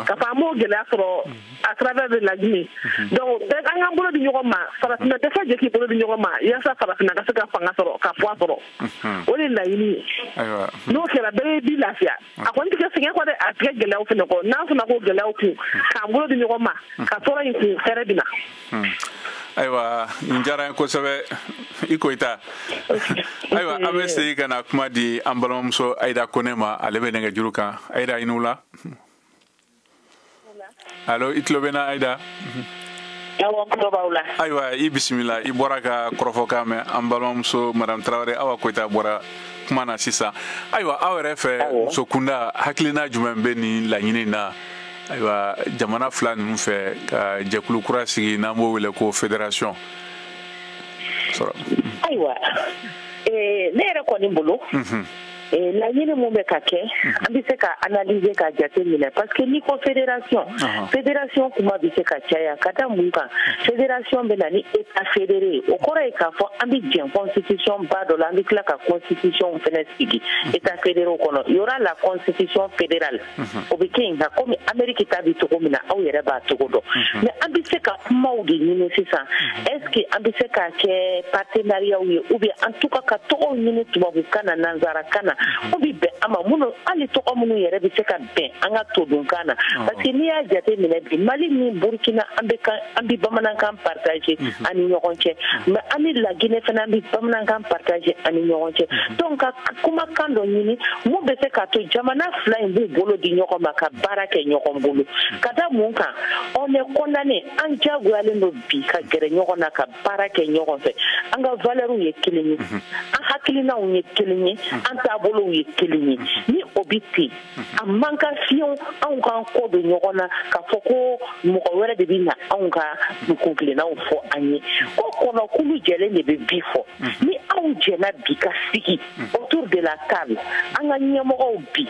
k'a fɔ an m'o gɛlɛya sɔrɔ à travers de Laginɛ. Donc bɛɛ an k'an bolo di ɲɔgɔn ma, farafinna tɛ ka jɛ k'i bolo di ɲɔgɔn ma, yaasa farafinna ka se ka fanga sɔrɔ, ka poids sɔrɔ, o de ye laɲini ye. N'o kɛra, bɛɛ b'i lafiya. A kɔni tɛ kɛ sɛgɛn kɔ dɛ, a tɛ kɛ gɛlɛyaw fɛnɛ kɔ. N'an sɔnna k'o gɛlɛyaw kun, k'an bolo di ɲɔgɔn ma ka tɔɔrɔ in kun, hɛrɛ bɛ na. Ayiwa, nin diyara n ye kosɛbɛ, i Koyita. Ayiwa, an bɛ segin ka na kuma di an balimamuso Ayida Kone ma, ale bɛ nɛgɛjuru kan. Ayida, i ni wula. Allo, i tulo bɛ n na, Ayida? Awɔ, n tulo b'aw la. Ayiwa, i bisimila. I bɔra ka kɔrɔfɔkan mɛn, an balimamuso Madame Tarawele Awa Koyita bɔra kuma na sisan. Ayiwa, aw yɛrɛ fɛ, muso kunda, hakilina jumɛn bɛ nin laɲini na? Ayiwa, jamana fila ninnu fɛ ka jɛkulu kura sigi, n'an b'o wele ko fédération sɔrɔ. Ayiwa, ne yɛrɛ kɔni bolo, laɲini mun bɛ ka kɛ, an bɛ se ka analyser ka jate minɛ, parce que n'i ko fédération, fédération kuma bɛ se ka caya. Ka da mun kan? Fédération bɛ na ni état fédéré ye. O kɔrɔ ye k'a fɔ an bɛ jɛn constitution ba dɔ la, an bɛ tila ka constitution fɛnɛ sigi état fédéré kɔnɔ. Il y aura la constitution fédérale, o bɛ kɛ yen nka komi Amérique ta bɛ cogo min na, aw yɛrɛ b'a cogo dɔn. Mais an bɛ se ka kumaw de ɲini sisan: est ce que an bɛ se k'a kɛ partenariat ye, ou bien en tout cas ka tɔgɔw ɲini tubabukan na, nanzarakan na, o bɛ bɛn an ma minnu, hali tɔgɔ minnu yɛrɛ bɛ se ka bɛn an ka todunkan na? Parce que n'i y'a jate minɛ bi, Mali ni Burukina, an bɛ kan, an bɛ bamanankan partager an ni ɲɔgɔn cɛ, mais an ni Laginɛ fana, an bɛ bamanankan partager an ni ɲɔgɔn cɛ. Donc ka kumakan dɔ ɲini mun bɛ se k'a to jamana fila in b'u bolo di ɲɔgɔn ma ka baara kɛ ɲɔgɔn bolo. Ka da mun kan? On est condamné, an diyagoyalen don bi ka gɛrɛ ɲɔgɔn na ka baara kɛ ɲɔgɔn fɛ. An ka valeurs ye kelen ye, an hakilinaw ye kelen ye, an taabolow ye kelen ye. Ni o bi ten, a man kan fiyewu anw k'an kɔ don ɲɔgɔn na k'a fɔ ko mɔgɔ wɛrɛ de bɛ na anw ka kunkilennaw fɔ an ye, ko kɔnɔkulu jɛlen de bɛ bi fɔ. Ni anw jɛna bi ka sigi autour de la table, an ka ɲɛmɔgɔw bi,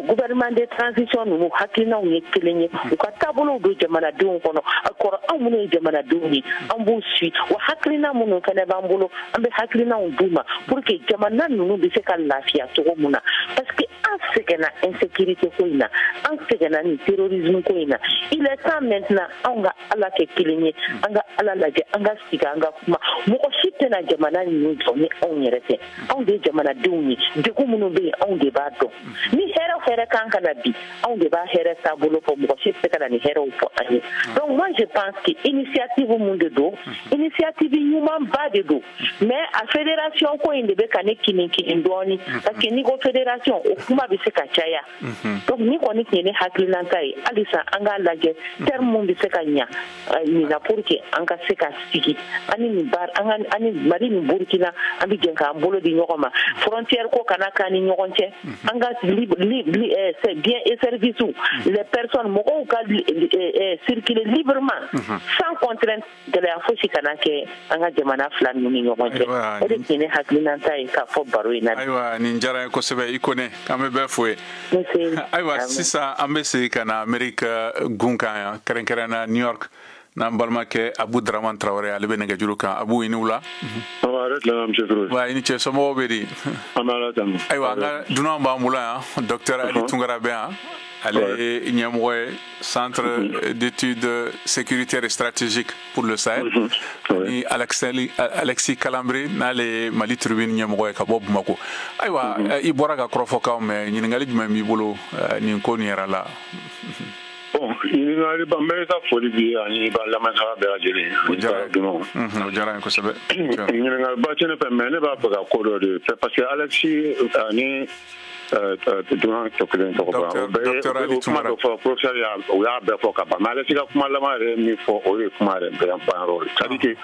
gouvernement de transition ninnu hakilinaw ye kelen ye, u ka taabolow don jamanadenw kɔnɔ a kɔrɔ, anw minnu ye jamanadenw ye, an b'u suit wa. Hakilina minnu fana b'an bolo, an bɛ hakilinaw d'u ma pour que jamana ninnu bɛ se ka lafiya cogo mun na, parce que an sɛgɛnna insécurité ko in na, an sɛgɛnna nin terrorisme ko in na. Il est temps maintenant anw ka Ala kɛ kelen ye, an ka Ala lajɛ, an ka sigi, an ka kuma. Mɔgɔ si tɛna jamana ninnu jɔ ni anw yɛrɛ tɛ. Anw de ye jamanadenw ye, degun minnu bɛ yen, anw de b'a dɔn. Ni hɛrɛ hɛrɛ kan ka na bi, anw de b'a hɛrɛ taabolo fɔ. Mɔgɔ si tɛ se ka na ni hɛrɛw fɔ an ye. Donc moi, je pense que initiative mun de don, initiative ɲumanba de don, mais a fédération ko in de bɛ ka ne kinin kinin dɔɔni, parce que n'i ko fédération, o kuma bɛ se ka caya. Donc ni kɔni tun ye ne hakilinata ye, halisa an k'a lajɛ terme mun bɛ se ka ɲa nin na pour que an ka se ka sigi ani nin baara, an ka ani Mali ni Burukina, an bɛ jɛ k'an bolo di ɲɔgɔn ma, frontière ko kana k'an ni ɲɔgɔn cɛ, an ka bien et services, les personnes, mɔgɔw ka circuler librement sans contrainte, gɛlɛya fosi kana kɛ an ka jamana fila ninnu ni ɲɔgɔn cɛ. O de tun ye ne hakilinata ye k'a fɔ baro in na. Ayiwa, nin diyara n ye kosɛbɛ. I Kone, k'an bɛ bɛɛ fo ye. Ayiwa, sisan an bɛ segin ka na Ameriki gun kan yan, kɛrɛnkɛrɛn na New York, n'an balimakɛ Abu Daraman Tarawele, ale bɛ nɛgɛjuru kan. Abu, i ni wula. Wa i ni cɛ. Somɔgɔw bɛ di? Ayiwa, an ka dunan b'an bolo yan, docteur Ali Tunkara bɛ yan, ale ye ɲɛmɔgɔ ye Centre d'études sécuritaires et stratégiques pour le Sahel, ani Alexis Kalambry, n'ale ye Mali Tribune ɲɛmɔgɔ ye ka bɔ Bamako. Ayiwa, i bɔra ka kɔrɔfɔkanw mɛn, ɲininkali jumɛn b'i bolo nin ko nin yɛrɛ la? Bon, ɲininkali ba, n bɛ ka foli bi ani ba lamɛnbaga bɛɛ lajɛlen. O diyara n ye kosɛbɛ. Ɲininkali ba tɛ ne fɛ, mais ne b'a fɛ ka ko dɔ de fɛ, parce que Alexis ani dunan tɔ kelen tɔgɔ ba, o bɛɛ ye kuma dɔ fɔ, professeur y'a, o y'a bɛɛ fɔ ka ban. Mais Alexis ka kuma laban yɛrɛ min fɔ, o ye kuma yɛrɛ bɛɛ ban yɔrɔ ye. C'est à dire que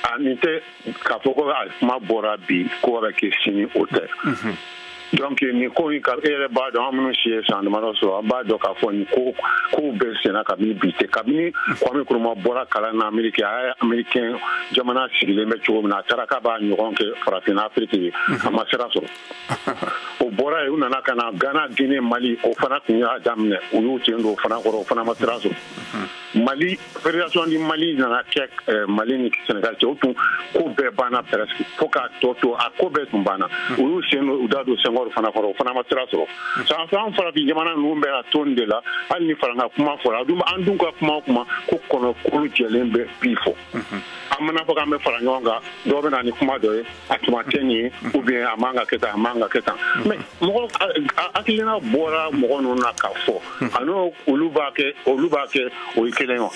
a nin tɛ k'a fɔ ko a kuma bɔra bi ko bɛ kɛ sini, o tɛ. Donc nin ko in, ka e yɛrɛ b'a dɔn, an minnu si ye san damadɔ sɔrɔ, an b'a dɔn k'a fɔ nin ko kow bɛɛ senna kabini bi tɛ. Kabini Kwame Nkrumah bɔra kalan na Ameriki, a ye américain jamana sigilen bɛ cogo min na, a taara k'a b'a ɲɔgɔn kɛ farafinna Afiriki ye, a ma sira sɔrɔ. O bɔra yen, u nana ka na Ghana, Guinée, Mali, o fana tun y'a daminɛ, u y'u sen don o fana kɔrɔ, o fana ma sira sɔrɔ. Mali fédération ni Mali nana kɛ Mali ni Sénégal cɛ, o tun ko bɛɛ banna presque, fo k'a tɔ to, a ko bɛɛ tun banna. U y'u sen don, u da don Senghor fana kɔrɔ, o fana ma sira sɔrɔ. San farafin jamana ninnu bɛ a to nin de la. Hali ni farankan kuma fɔra, an dun ka kuma o kuma ko kɔnɔ kolo jɛlen bɛ bi fɔ, an mana fɔ k'an bɛ fara ɲɔgɔn kan, dɔw bɛ na ni kuma dɔ ye, a tuma tɛ nin ye, ou bien a man ka kɛ tan, a man ka kɛ tan. Mais mɔgɔ hakilina bɔra mɔgɔ ninnu na k'a fɔ a n'o olu b'a kɛ, olu b'a kɛ, o ye kelen ye wa.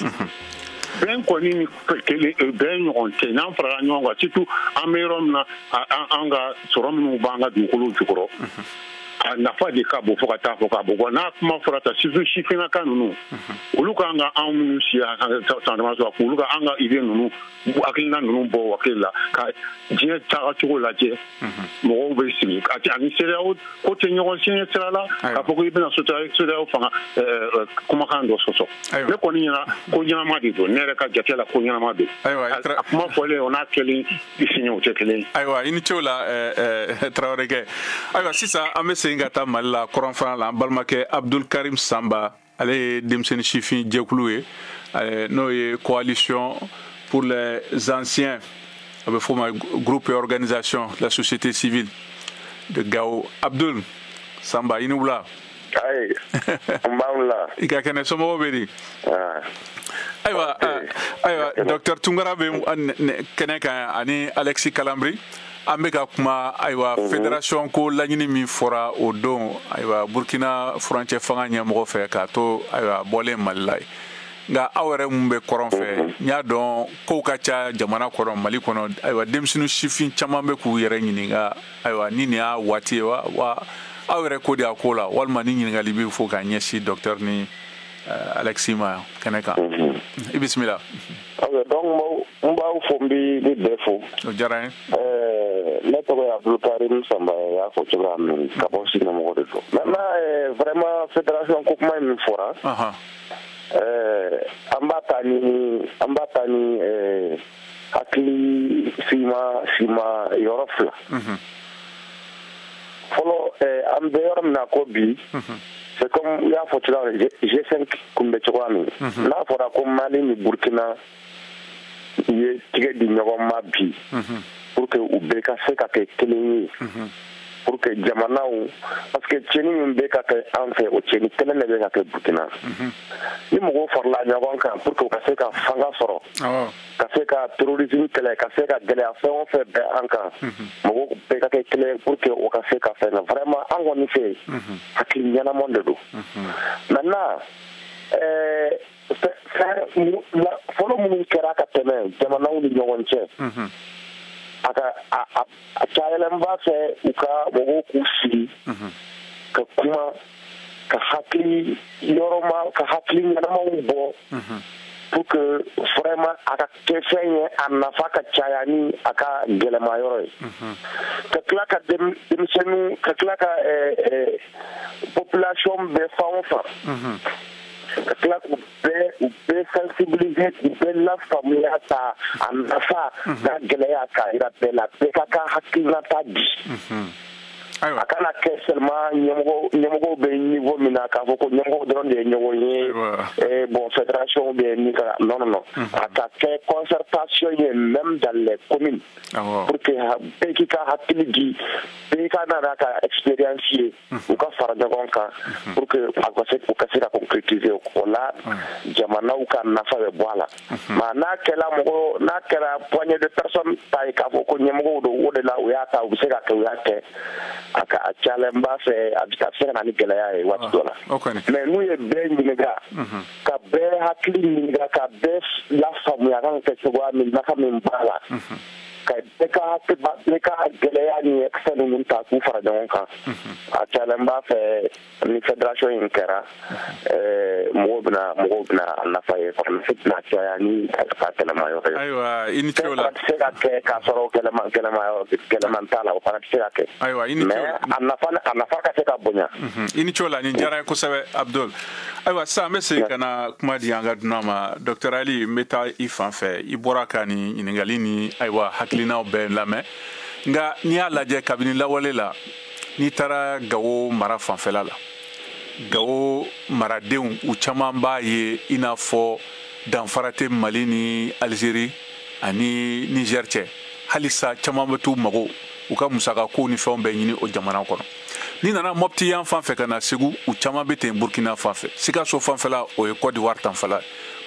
Bɛn kɔni ni kelen bɛn ɲɔgɔn tɛ n'an farala ɲɔgɔn kan, surtout an bɛ yɔrɔ min na, an ka sɔrɔ minnu b'an ka dugukolo jukɔrɔ. A nafa de ka bon fo ka taa fɔ k'a bɔ wa n'a kuma fɔra ta, surtout sifinnaka ninnu, olu kan ka anw minnu si san dama sɔrɔ, k'olu ka an ka idée ninnu, hakilina ninnu bɔ hakili la ka diɲɛ taga cogo lajɛ. Mɔgɔw bɛ sigi ani CEDEAO ko tɛ ɲɔgɔn siɲɛ sira la k'a fɔ ko i bɛna CEDEAO fanga kumakan dɔ sɔsɔ. Ne kɔni ɲɛna, ko ɲɛnama de don. Ne yɛrɛ ka jate la, ko ɲɛnama don. A kuma fɔlen, o n'a kɛlen siɲɛ, o tɛ kelen ye. Ayiwa, i ni ce o la, Tarawelekɛ. Ayiwa, sisan an bɛ segin ka taa Mali la, kɔrɔnfana la. An balimakɛ Abdul Karim Sanba, ale ye denmisɛnnin sifin jɛkulu ye, n'o ye Coalition pour les anciens, a bɛ f'o ma groupe et organisation la société civile de Gao. Abdul Samba, i ni wula. Ayi, n b'aw la. I ka kɛnɛ, somɔgɔw bɛ di? Ayiwa, ayiwa, docteur Tunkara bɛ kɛnɛ kan ani Alexis Kalambry. An bɛ ka kuma, ayiwa, fédération ko laɲini min fɔra o don, ayiwa, Burkina furancɛ fanga ɲɛmɔgɔ fɛ k'a to, ayiwa, bɔlen Mali la ye. Nka aw yɛrɛ mun bɛ kɔrɔn fɛ, n y'a dɔn kow ka ca jamana kɔnɔ, Mali kɔnɔ. Ayiwa, denmisɛnnin sifin caman bɛ k'u yɛrɛ ɲininka, ayiwa, ni nin y'a waati ye wa, wa aw yɛrɛ ko de a ko la, walima ni ɲininkali bɛ fo k'a ɲɛsin docteur ni Alexis ma kɛnɛ kan. I bisimila. Ok, donc n b'aw fo, n bɛ bɛɛ fo. O diyara n ye. Ne tɔgɔ ye Abdul Karim Sanba, i y'a fɔ cogoya min, ka bɔ Sinamɔgɔ de don. Maintenant, vraiment, fédération ko kuma min fɔra, an b'a ta ni hakili sima yɔrɔ fila. Fɔlɔ, an bɛ yɔrɔ min na ko bi, c'est comme i y'a fɔ cogoya min, G5 kun bɛ cogoya min, n'a fɔra ko Mali ni Burkina ye tigɛ di ɲɔgɔn ma bi pour que u bɛɛ ka se ka kɛ kelen ye, pour que jamanaw, parce que tiɲɛni min bɛ ka kɛ an fɛ, o tiɲɛni kelen de bɛ ka kɛ Burkina. Ni mɔgɔw farala ɲɔgɔn kan pour que u ka se ka fanga sɔrɔ, ka se ka terrorisme kɛlɛ, ka se ka gɛlɛya fɛn o fɛn bɛ an kan, mɔgɔw bɛɛ ka kɛ kelen pour que o ka se ka fɛn na, vraiment, an kɔni fɛ, hakili ɲɛnama de don. Maintenant, fɛn fɔlɔ minnu kɛra ka tɛmɛ jamanaw ni ɲɔgɔn cɛ, a ka a cayalen b'a fɛ u ka mɔgɔw k'u sigi ka kuma, ka hakili yɔrɔma, ka hakili ɲɛnamaw bɔ pour que vraiment a ka kɛ fɛn ye, a nafa ka caya ni a ka gɛlɛma yɔrɔ ye, ka tila ka denmisɛnninw, ka tila ka population bɛɛ, fan o fan, ka tila k'u bɛɛ u bɛɛ sensibiliser, k'u bɛɛ lafaamuya ta a nafa n'a gɛlɛya, k'a yira bɛɛ la, bɛɛ ka hakilinata di. A kana kɛ seulement ɲɛmɔgɔ, ɲɛmɔgɔw bɛ niveau min na, k'a fɔ ko ɲɛmɔgɔw dɔrɔn de ye ɲɔgɔn ye, bon, fédération bɛ ni ka, non, non, non, a ka kɛ concertation ye même dans les communes pour que bɛɛ k'i ka hakili di, bɛɛ ka na n'a ka expérience ye, u ka fara ɲɔgɔn kan pour que a ka se u ka se ka concrétiser. O la, jamanaw ka nafa bɛ bɔ a la. Mais n'a kɛra mɔgɔ, n'a kɛra poignée de personnes ta ye, k'a fɔ ko ɲɛmɔgɔw don, o de la u y'a ta, u bɛ se ka kɛ, u y'a kɛ, a ka a cayalen b'a fɛ, a bɛ se ka na ni gɛlɛya ye waati dɔ la. Mais n'u ye bɛɛ ɲininka, ka bɛɛ hakili ɲininka, ka bɛɛ lafaamuya kan ka kɛ cogoya min, nafa min b'a la, ka bɛɛ ka gɛlɛya ni fɛn ninnu ta k'u fara ɲɔgɔn kan, a cayalen b'a fɛ ni fédération in kɛra, mɔgɔw bɛna a nafa ye, nafa tɛna caya ni a gɛlɛma yɔrɔ ye. Ayiwa, i ni ce o la. Fɛn fana tɛ se ka kɛ k'a sɔrɔ gɛlɛman t'a la, o fana tɛ se ka kɛ. Ayiwa, i ni ce. Mais a nafa ka se ka bonya. I ni ce o la, nin diyara n ye kosɛbɛ, Abdul. Ayiwa, sisan an bɛ segin ka na kuma di an ka dunan ma. Docteur Ali, n bɛ taa i fan fɛ. I bɔra ka nin ɲininkali ni, ayiwa, hakilinaw bɛɛ lamɛn. Nka n'i y'a lajɛ, kabini lawale la, n'i taara Gawo mara fanfɛla la, Gawo maradenw, u caman b'a ye i n'a fɔ danfara tɛ Mali ni Alizeri ani Niger cɛ. Halisa caman bɛ t'u mago, u ka musakakow ni fɛnw bɛɛ ɲini o jamana kɔnɔ. N'i nana Mɔpti yan fan fɛ ka na Segu, u caman bɛ ten Burkina fan fɛ. Sikaso fanfɛla, o ye Côte d'Ivoire tanfɛla.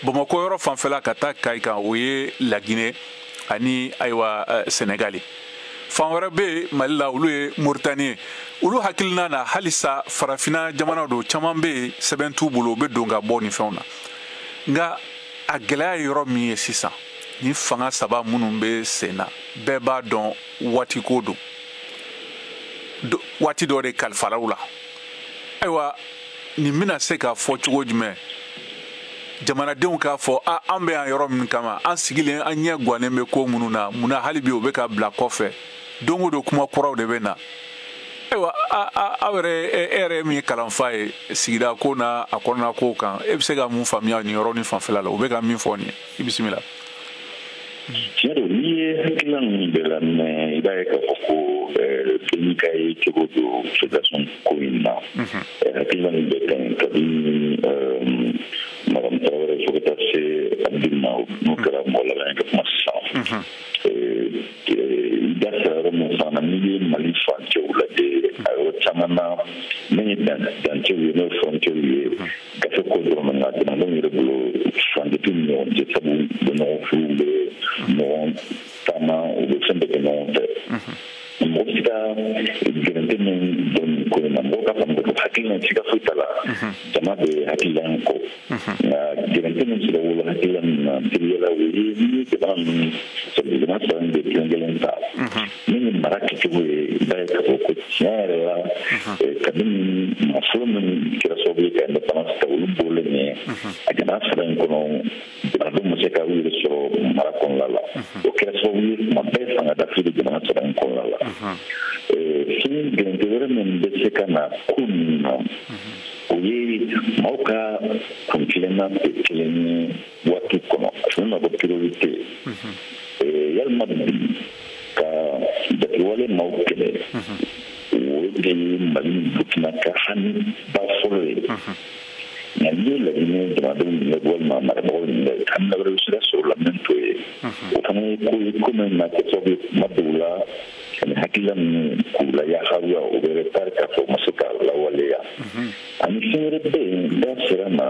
Bamakɔ yɔrɔ fanfɛla ka taa Kayi kan, o ye Laginɛ ani, ayiwa, Senegali. Fan wɛrɛ bɛ yen Mali la, olu ye Moritani ye. Olu hakilina na, halisa farafinna jamana don, caman bɛ yen, sɛbɛn t'u bolo, u bɛ don ka bɔ nin fɛnw na. Nka a gɛlɛya ye yɔrɔ min ye sisan, ni fanga saba minnu bɛ sen na, bɛɛ b'a dɔn waati ko don. Waati dɔ de kalifala u la. Ayiwa, nin bɛna se k'a fɔ cogo jumɛn jamanadenw k'a fɔ a an bɛ yan yɔrɔ min kama, an sigilen an ɲɛ gannen bɛ ko minnu na, munna hali bi o bɛ ka bila kɔfɛ? Don o don kuma kuraw de bɛ na. Ayiwa, aw yɛrɛ, e yɛrɛ min ye kalanfa ye sigida ko n'a a kɔnɔna kow kan, e bɛ se ka mun faamuya nin yɔrɔ ni fanfɛla la, u bɛ ka min fɔ nin ye? I bisimila. Tiɲɛ don, n'i ye hakilina ninnu bɛɛ lamɛn, i b'a ye k'a fɔ ko bɛɛ n'i ka ye cogo don fédération ko in na. Hakilina ninnu bɛɛ ka ɲi, kabini Madame Tarawele fo ka taa se Abdul ma, n'o kɛra mɔgɔ laban ye ka kuma sisan. I da sera yɔrɔ min fana na, n'i ye Mali furancɛw lajɛ, a yɔrɔ caman na min ye dancɛw ye, n'o ye furancɛw ye, gafe ko dɔrɔn, nka jamanadenw yɛrɛ bolo furancɛ t'u ni ɲɔgɔn cɛ, sabu u bɛ ɲɔgɔn furu, u bɛ ɲɔgɔn taama, u bɛ fɛn bɛɛ kɛ ɲɔgɔn fɛ. Mɔgɔ bɛ se ka gɛrɛntɛ min dɔn nin ko in na, mɔgɔ ka faamu ko hakilina siga foyi t'a la, jama bɛ hakilina kɔ, nka gɛrɛntɛ min bɛ se ka wolo hakilina min na teriyala, o ye n'i ye jamana ninnu, jamana saba in bɛ kelen kelen ta, min ye mara kɛcogo ye, i b'a ye k'a fɔ ko tiɲɛ yɛrɛ la, kabini maa fɔlɔ min kɛra sababu ye ka indépendance ta, olu bɔlen ɲɛ a jamana saba in kɔnɔ, jamanadenw ma se ka u yɛrɛ sɔrɔ mara kɔnɔna la. O kɛra sababu ye tuma bɛɛ fanga dafiri bɛ jamana saba in kɔnɔna la. Fɛn gɛrɛntɛ wɛrɛ min bɛ se ka na ko ninnu na, o ye maaw ka kuntilenna tɛ kelen ye waati kɔnɔ, a fɔ min ma ko priorité. Yalima bi ka jatigɛwale maaw kɛlɛ, o de ye Mali ni Burukina ka hami ba fɔlɔ ye. Nka n'i ye laɲini jamanadenw minɛ walima marabagaw minɛ, hamina wɛrɛ bɛ se ka sɔrɔ la min t'o ye. O fana ye ko ye, ko min na kɛ sababu ye kuma dɔw la ani hakilina ninnu k'u la yaharuya, o bɛ retard k'a fɔ u ma se ka lawaleya. Ani fɛn wɛrɛ bɛ yen, da sera ma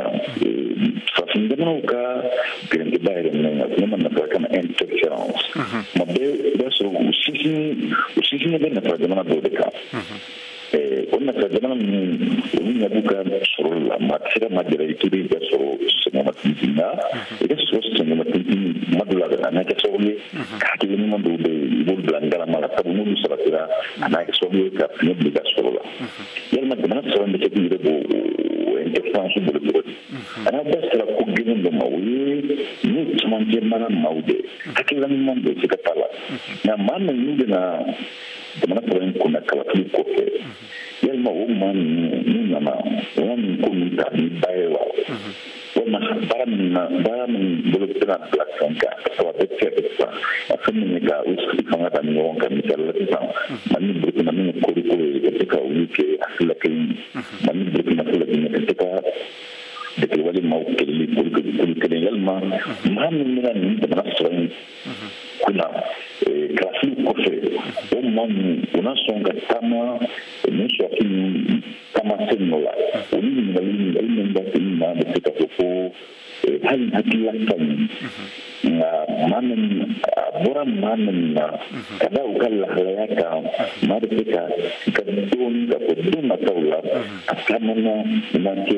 farafin jamanaw ka gɛrɛntɛba yɛrɛ minɛ, a tun ma nansara kan interférence. Tuma bɛɛ i b'a sɔrɔ u sinsinnen bɛ nansara jamana dɔw de kan. O nansara jamana ninnu, olu ɲɛ b'u ka sɔrɔ la, maa tɛ se ka maa jara i k'i bɛ ka sɔrɔ sɛgɛnma tintin na, i ka sɔrɔ sɛgɛnma tintin kuma dɔw la, a n'a kɛ sababu ye ka hakili ɲuman dɔw bɛ yen, i b'olu bila ngalama la, sabu n'olu sabatira, a n'a kɛ sababu ye ka fiɲɛ bila i ka sɔrɔ la. Yalima jamana saba bɛ se k'u yɛrɛ bɔ o interférence bolo cogo di? A n'a da sera ko gɛlɛn dɔ ma, o ye n'u camancɛ mara maaw de hakilina ɲuman bɛ se ka t'a la, nka maa min n'u bɛna jamana saba in kunna kalafili kɔfɛ, yalima o maa ninnu n'u nana, u na nin ko ninnu ta ni ba ye wa? Walima baara min na, baara min bolo bɛna bila sen kan, a bɛ se ka kɛ sisan a fɛn min ye ka u fanga ta ni ɲɔgɔn kan. Misali la sisan, Mali ni Burukina min ye koriko ye, ka se ka olu kɛ hakilila kelen ye, Mali ni Burukina fo Laginɛ ka se ka jatigɛwale maaw kɛlɛli kulu kelen. Yalima maa min bɛna nin jamana saba in kunna kalafili kɔfɛ, o maa ninnu u na sɔn ka taama nin sɔrɔsi ninnu taama sen nɔ la? Olu ɲininkali min b'a to maa bɛ se ka fɔ ko hali hakilila ka ɲi, nka maa min a bɔra maa min na ka da u ka lahalaya kan, maa bɛ se ka ka dɔɔni ka fɔ don nataw la a taamana na kɛ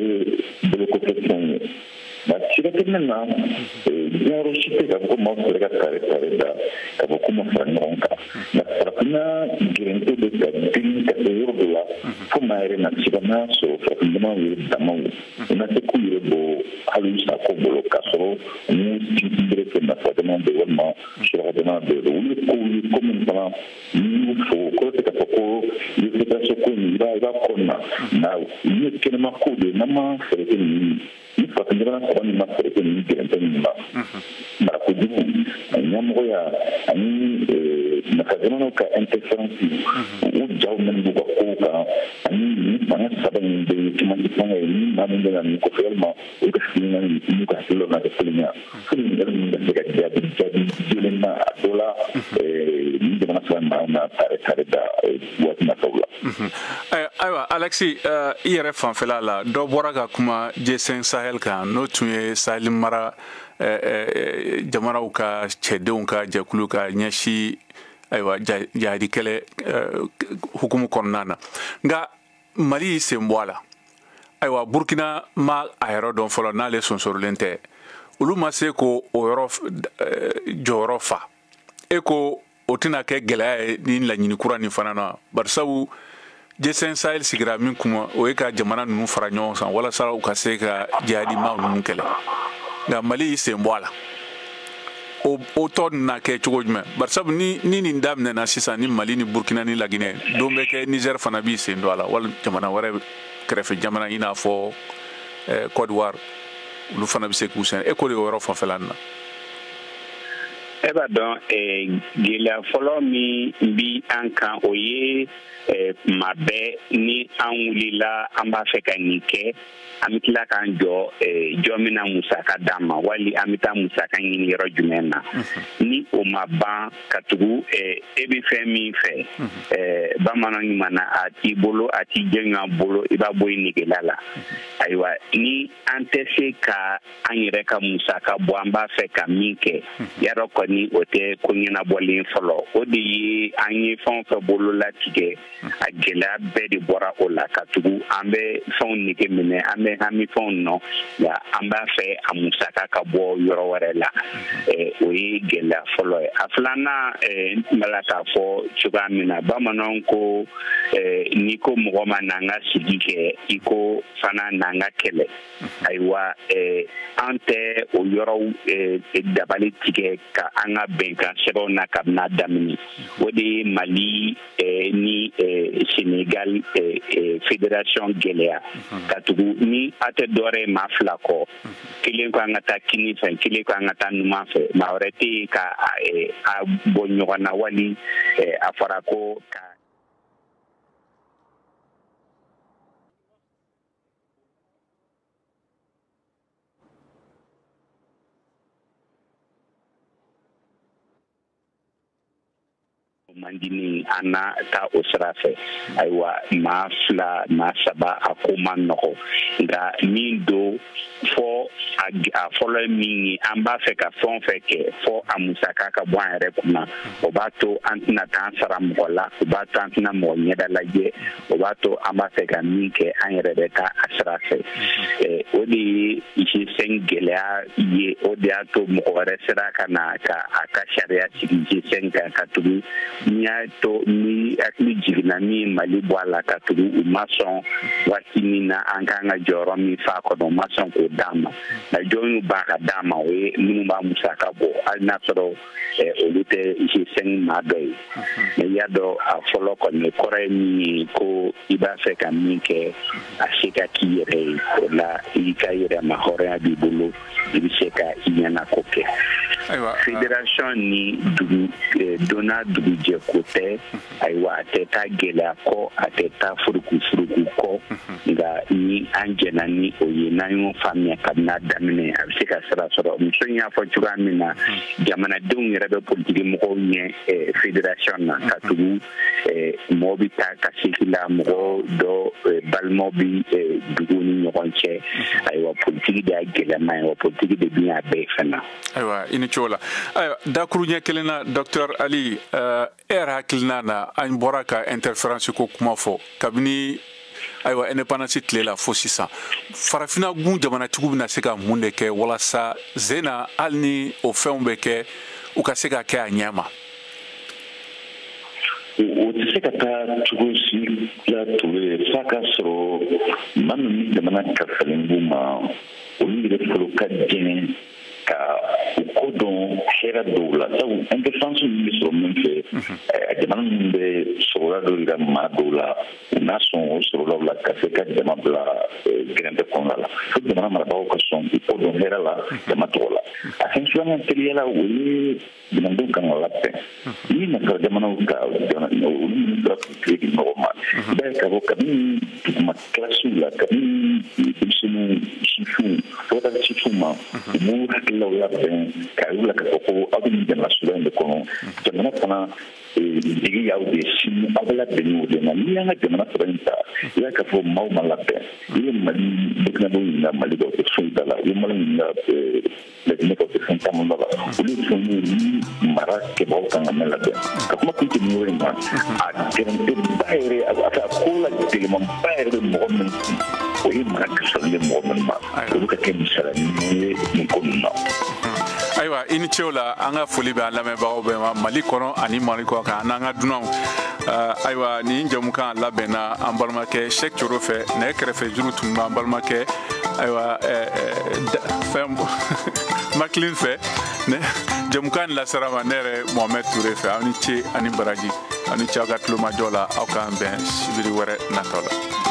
bolokɔfɛ fɛn ye. Nka siga tɛ min na, diɲɛ yɔrɔ si tɛ k'a fɔ ko maaw sera ka tare tare da k'a fɔ k'u ma fara ɲɔgɔn kan, nka farafinna gɛrɛntɛ bɛ ka girin ka se yɔrɔ dɔ la fo maa yɛrɛ na siga n'a sɔrɔ farafin jamanaw yɛrɛ damaw u na se k'u yɛrɛ bɔ hali u sako bolo, k'a sɔrɔ u m'u sinsin bere kɛ nafa jamana bɛɛ walima suraka jamana bɛɛ. Olu ye kow ye, ko min fana n'i y'u fo, o kɔrɔ tɛ k'a fɔ ko i ye fédération ko in i b'a kɔnɔna na, olu ye kɛnɛma kow de ye. N'an ma fɛɛrɛ kɛ ninnu ni farafin jamana saba min ma fɛɛrɛ kɛ ninnu gɛrɛntɛ ninnu na, marako jugu, ɲɛmɔgɔya ani nafa jamanaw ka interférence, u jaw minnu b'u ka kow kan, ani nin fanga saba in bɛ cɛmancɛ fanga ye, ni maa min bɛ na nin kɔfɛ, yalima olu ka hakilina n'u ka hakilinaw na kɛ kelen ye, fo ɲininkali ninnu ka se ka jaabi jolen na a dɔ la nin jamana saba maaw na tare tare da waati nataw la. Ayiwa Alexis, i yɛrɛ fanfɛla la, dɔ bɔra ka kuma G5 Sahel kan, n'o tun ye Sahel mara jamanaw ka cɛdenw ka jɛkulu ka ɲɛsin ayiwa jihadi kɛlɛ hukumu kɔnɔna na, nka Mali y'i sen bɔ a la. Ayiwa, Burukina ma a yɔrɔ dɔn fɔlɔ, n'ale sonsorolen tɛ, olu ma se k'o yɔrɔ jɔyɔrɔ fa. E ko o tɛna kɛ gɛlɛya ye ni laɲini kura nin fana na, barisabu G5 Sahel sigira min kuma, o ye ka jamana ninnu fara ɲɔgɔn kan walasa u ka se ka jihadimaw ninnu kɛlɛ. Nka Mali y'i sen bɔ a la. O tɔ na kɛ cogo jumɛn? Barisabu ni nin daminɛna sisan ni Mali ni Burkina ni Laginɛ, don bɛ kɛ Niger fana b'i sen don a la, wali jamana wɛrɛ kɛrɛfɛ jamana i n'a fɔ Côte d'Ivoire, olu fana bɛ se k'u sen. E ko de y'o yɔrɔ fanfɛla nin na. E b'a dɔn, gɛlɛya fɔlɔ min bi an kan, o ye kuma bɛɛ ni an wulila an b'a fɛ ka nin kɛ, an bɛ tila k'an jɔ jɔn bɛna musaka d'an ma, wali an bɛ taa musaka ɲini yɔrɔ jumɛn na. Ni o ma ban, ka tugu e bɛ fɛn min fɛ, bamanan ɲuman na, a t'i bolo, a t'i jɛɲɔgɔn bolo, i b'a bɔ i negela la. Ayiwa, ni an tɛ se ka an yɛrɛ ka musaka bɔ an b'a fɛ ka min kɛ, yarɔ kɔni o tɛ ko ɲɛnabɔlen fɔlɔ. O de ye an ye fɛn o fɛn bolo latigɛ, a gɛlɛya bɛɛ de bɔra o la, ka tugu an bɛ fɛnw nege minɛ, an bɛ hami fɛnw nɔ, nka an b'a fɛ a musaka ka bɔ yɔrɔ wɛrɛ la. O ye gɛlɛya fɔlɔ ye. A filanan, n tun b'a la k'a fɔ cogoya min na, bamananw ko n'i ko mɔgɔ ma n'an ka sigi kɛ, i ko fana n'an ka kɛlɛ. Ayiwa, an tɛ o yɔrɔw dabali tigɛ ka an ka bɛnkan sɛbɛnw na kabini a daminɛ. O de ye Mali ni Sénégal fédération gɛlɛya, ka tugu ni a tɛ dɔwɛrɛ ye maa fila kɔ, kelen ko an ka taa kini fɛ, kelen ko an ka taa numan fɛ, maa wɛrɛ tɛ yen ka a bɔ ɲɔgɔn na, wali a fɔra ko ka man di ni an na taa o sira fɛ. Ayiwa, maa fila, maa saba, a ko ma nɔgɔ, nka min don fɔ a fɔlɔ ye min ye, an b'a fɛ ka fɛn o fɛn kɛ, fɔ a musaka ka bɔ an yɛrɛ kunna. O b'a to an tɛna taa an sara mɔgɔ la, o b'a to an tɛna mɔgɔ ɲɛda lajɛ, o b'a to an b'a fɛ ka min kɛ, an yɛrɛ bɛ taa a sira fɛ. O de ye G5 gɛlɛya ye. O de y'a to mɔgɔ wɛrɛ sera ka na ka a ka sariya sigi G5 kan, ka tugu n'i y'a to ni hakili jiginna min ye Mali bɔ a la, ka tugu u ma sɔn waati min na an k'an ka jɔyɔrɔ min fa kɔnɔ, u ma sɔn k'o d'an ma. Nka jɔn y'u ban ka d'an ma, o ye minnu b'a musaka bɔ, hali n'a sɔrɔ olu tɛ G5 maa dɔ ye. Mais i y'a dɔn, a fɔlɔ kɔni kɔrɔ ye min ye, ko i b'a fɛ ka min kɛ, a se ka k'i yɛrɛ ye. O la i ka yɛrɛma hɔrɔnya b'i bolo, i bɛ se ka i ɲɛnako kɛ. Fédération ni dugu donna dugujɛ ko tɛ. Ayiwa, a tɛ taa gɛlɛya kɔ, a tɛ taa furuku kɔ, nka ni an jɛnna ni o ye, n'an y'o faamuya kabini a daminɛ, a bɛ se ka sira sɔrɔ. Muso in y'a fɔ cogoya min na, jamanadenw yɛrɛ bɛ politiki mɔgɔw ɲɛ fédération na, ka tugu mɔgɔ bɛ taa ka segin la, mɔgɔ dɔ balimaw bɛ dugu ni ɲɔgɔn cɛ. Ayiwa, politiki de y'a gɛlɛma ye, wa politiki de bɛ a bɛɛ fana. Ayiwa, i ni ce o la. Ayiwa, dakuruɲɛ kelen na, Docteur Ali, e yɛrɛ hakilina na, an bɔra ka interférence ko kuma fɔ kabini ayiwa indépendance tile la fo sisan, farafinna gun jamanatigiw bɛna se ka mun de kɛ walasa zena, hali ni o fɛnw bɛ kɛ, u ka se ka kɛ a ɲɛ ma? O tɛ se ka taa cogo si la Ture, f'a ka sɔrɔ maa min ni jamana kalifalen b'u ma, olu yɛrɛ fɔlɔ ka jɛnɛ ka u ko dɔn hɛrɛ dɔw la. Sabu interférence min bɛ sɔrɔ min fɛ, jamana minnu bɛ sɔrɔla dɔw yira maa dɔw la, u n'a sɔn o sɔrɔlaw la ka se ka jama bila gɛrɛntɛ kɔnɔna la. Fo jamana marabagaw ka sɔn u ko dɔn hɛrɛ la jama tɔgɔ la. A fɛn filanan teliyala, o ye jamanadenw kan ka labɛn. Ni nasara jamanaw ka olu minnu sera k'u tile di ɲɔgɔn ma, i b'a ye k'a fɔ kabini duguma kilasiw la, kabini denmisɛnninw sifinw fo ka taa sifinw ma, u b'u hakililaw labɛn k'a yir'u la k'a fɔ ko aw bɛ nin jamana suguya in de kɔnɔ, jamana fana jigi y'aw de sini, aw bɛ labɛn n'o de ma. N'i y'an ka jamana saba in ta, i b'a ye k'a fɔ maaw ma labɛn. I ye Mali Burkinabɛw ɲininka, Mali dɔw tɛ foyi da la. I ye Mali ɲininka, Laginɛ dɔw tɛ fɛn caman da la. Olu ye fɛn ye ni mara kɛbagaw kan ka mɛn labɛn. Ka kuma kun tɛ nin yɔrɔ in ma, a gɛrɛntɛba yɛrɛ, a ko la gɛlɛmanba yɛrɛ bɛ mɔgɔ min kun, o ye mara kasalen bɛ mɔgɔ min ma, olu ka kɛ misaliya ɲuman ye nin ko ninnu na. Ayiwa, i ni ce o la. An ka foli bɛ an lamɛnbagaw bɛɛ ma, Mali kɔnɔ ani Mali kɔ kan, n'an ka dunanw. Ayiwa, nin jɛmukan labɛnna an balimakɛ Sɛk Coro fɛ. Nɛgɛ kɛrɛfɛ juru tun b'an balimakɛ, ayiwa, fɛn Makilin fɛ. Jɛmukan nin lasera ma ne yɛrɛ Mohamɛd Ture fɛ. Aw ni ce ani baraji, aw ni ce aw ka tulomajɔ la. Aw k'an bɛn sibiri wɛrɛ natɔ la.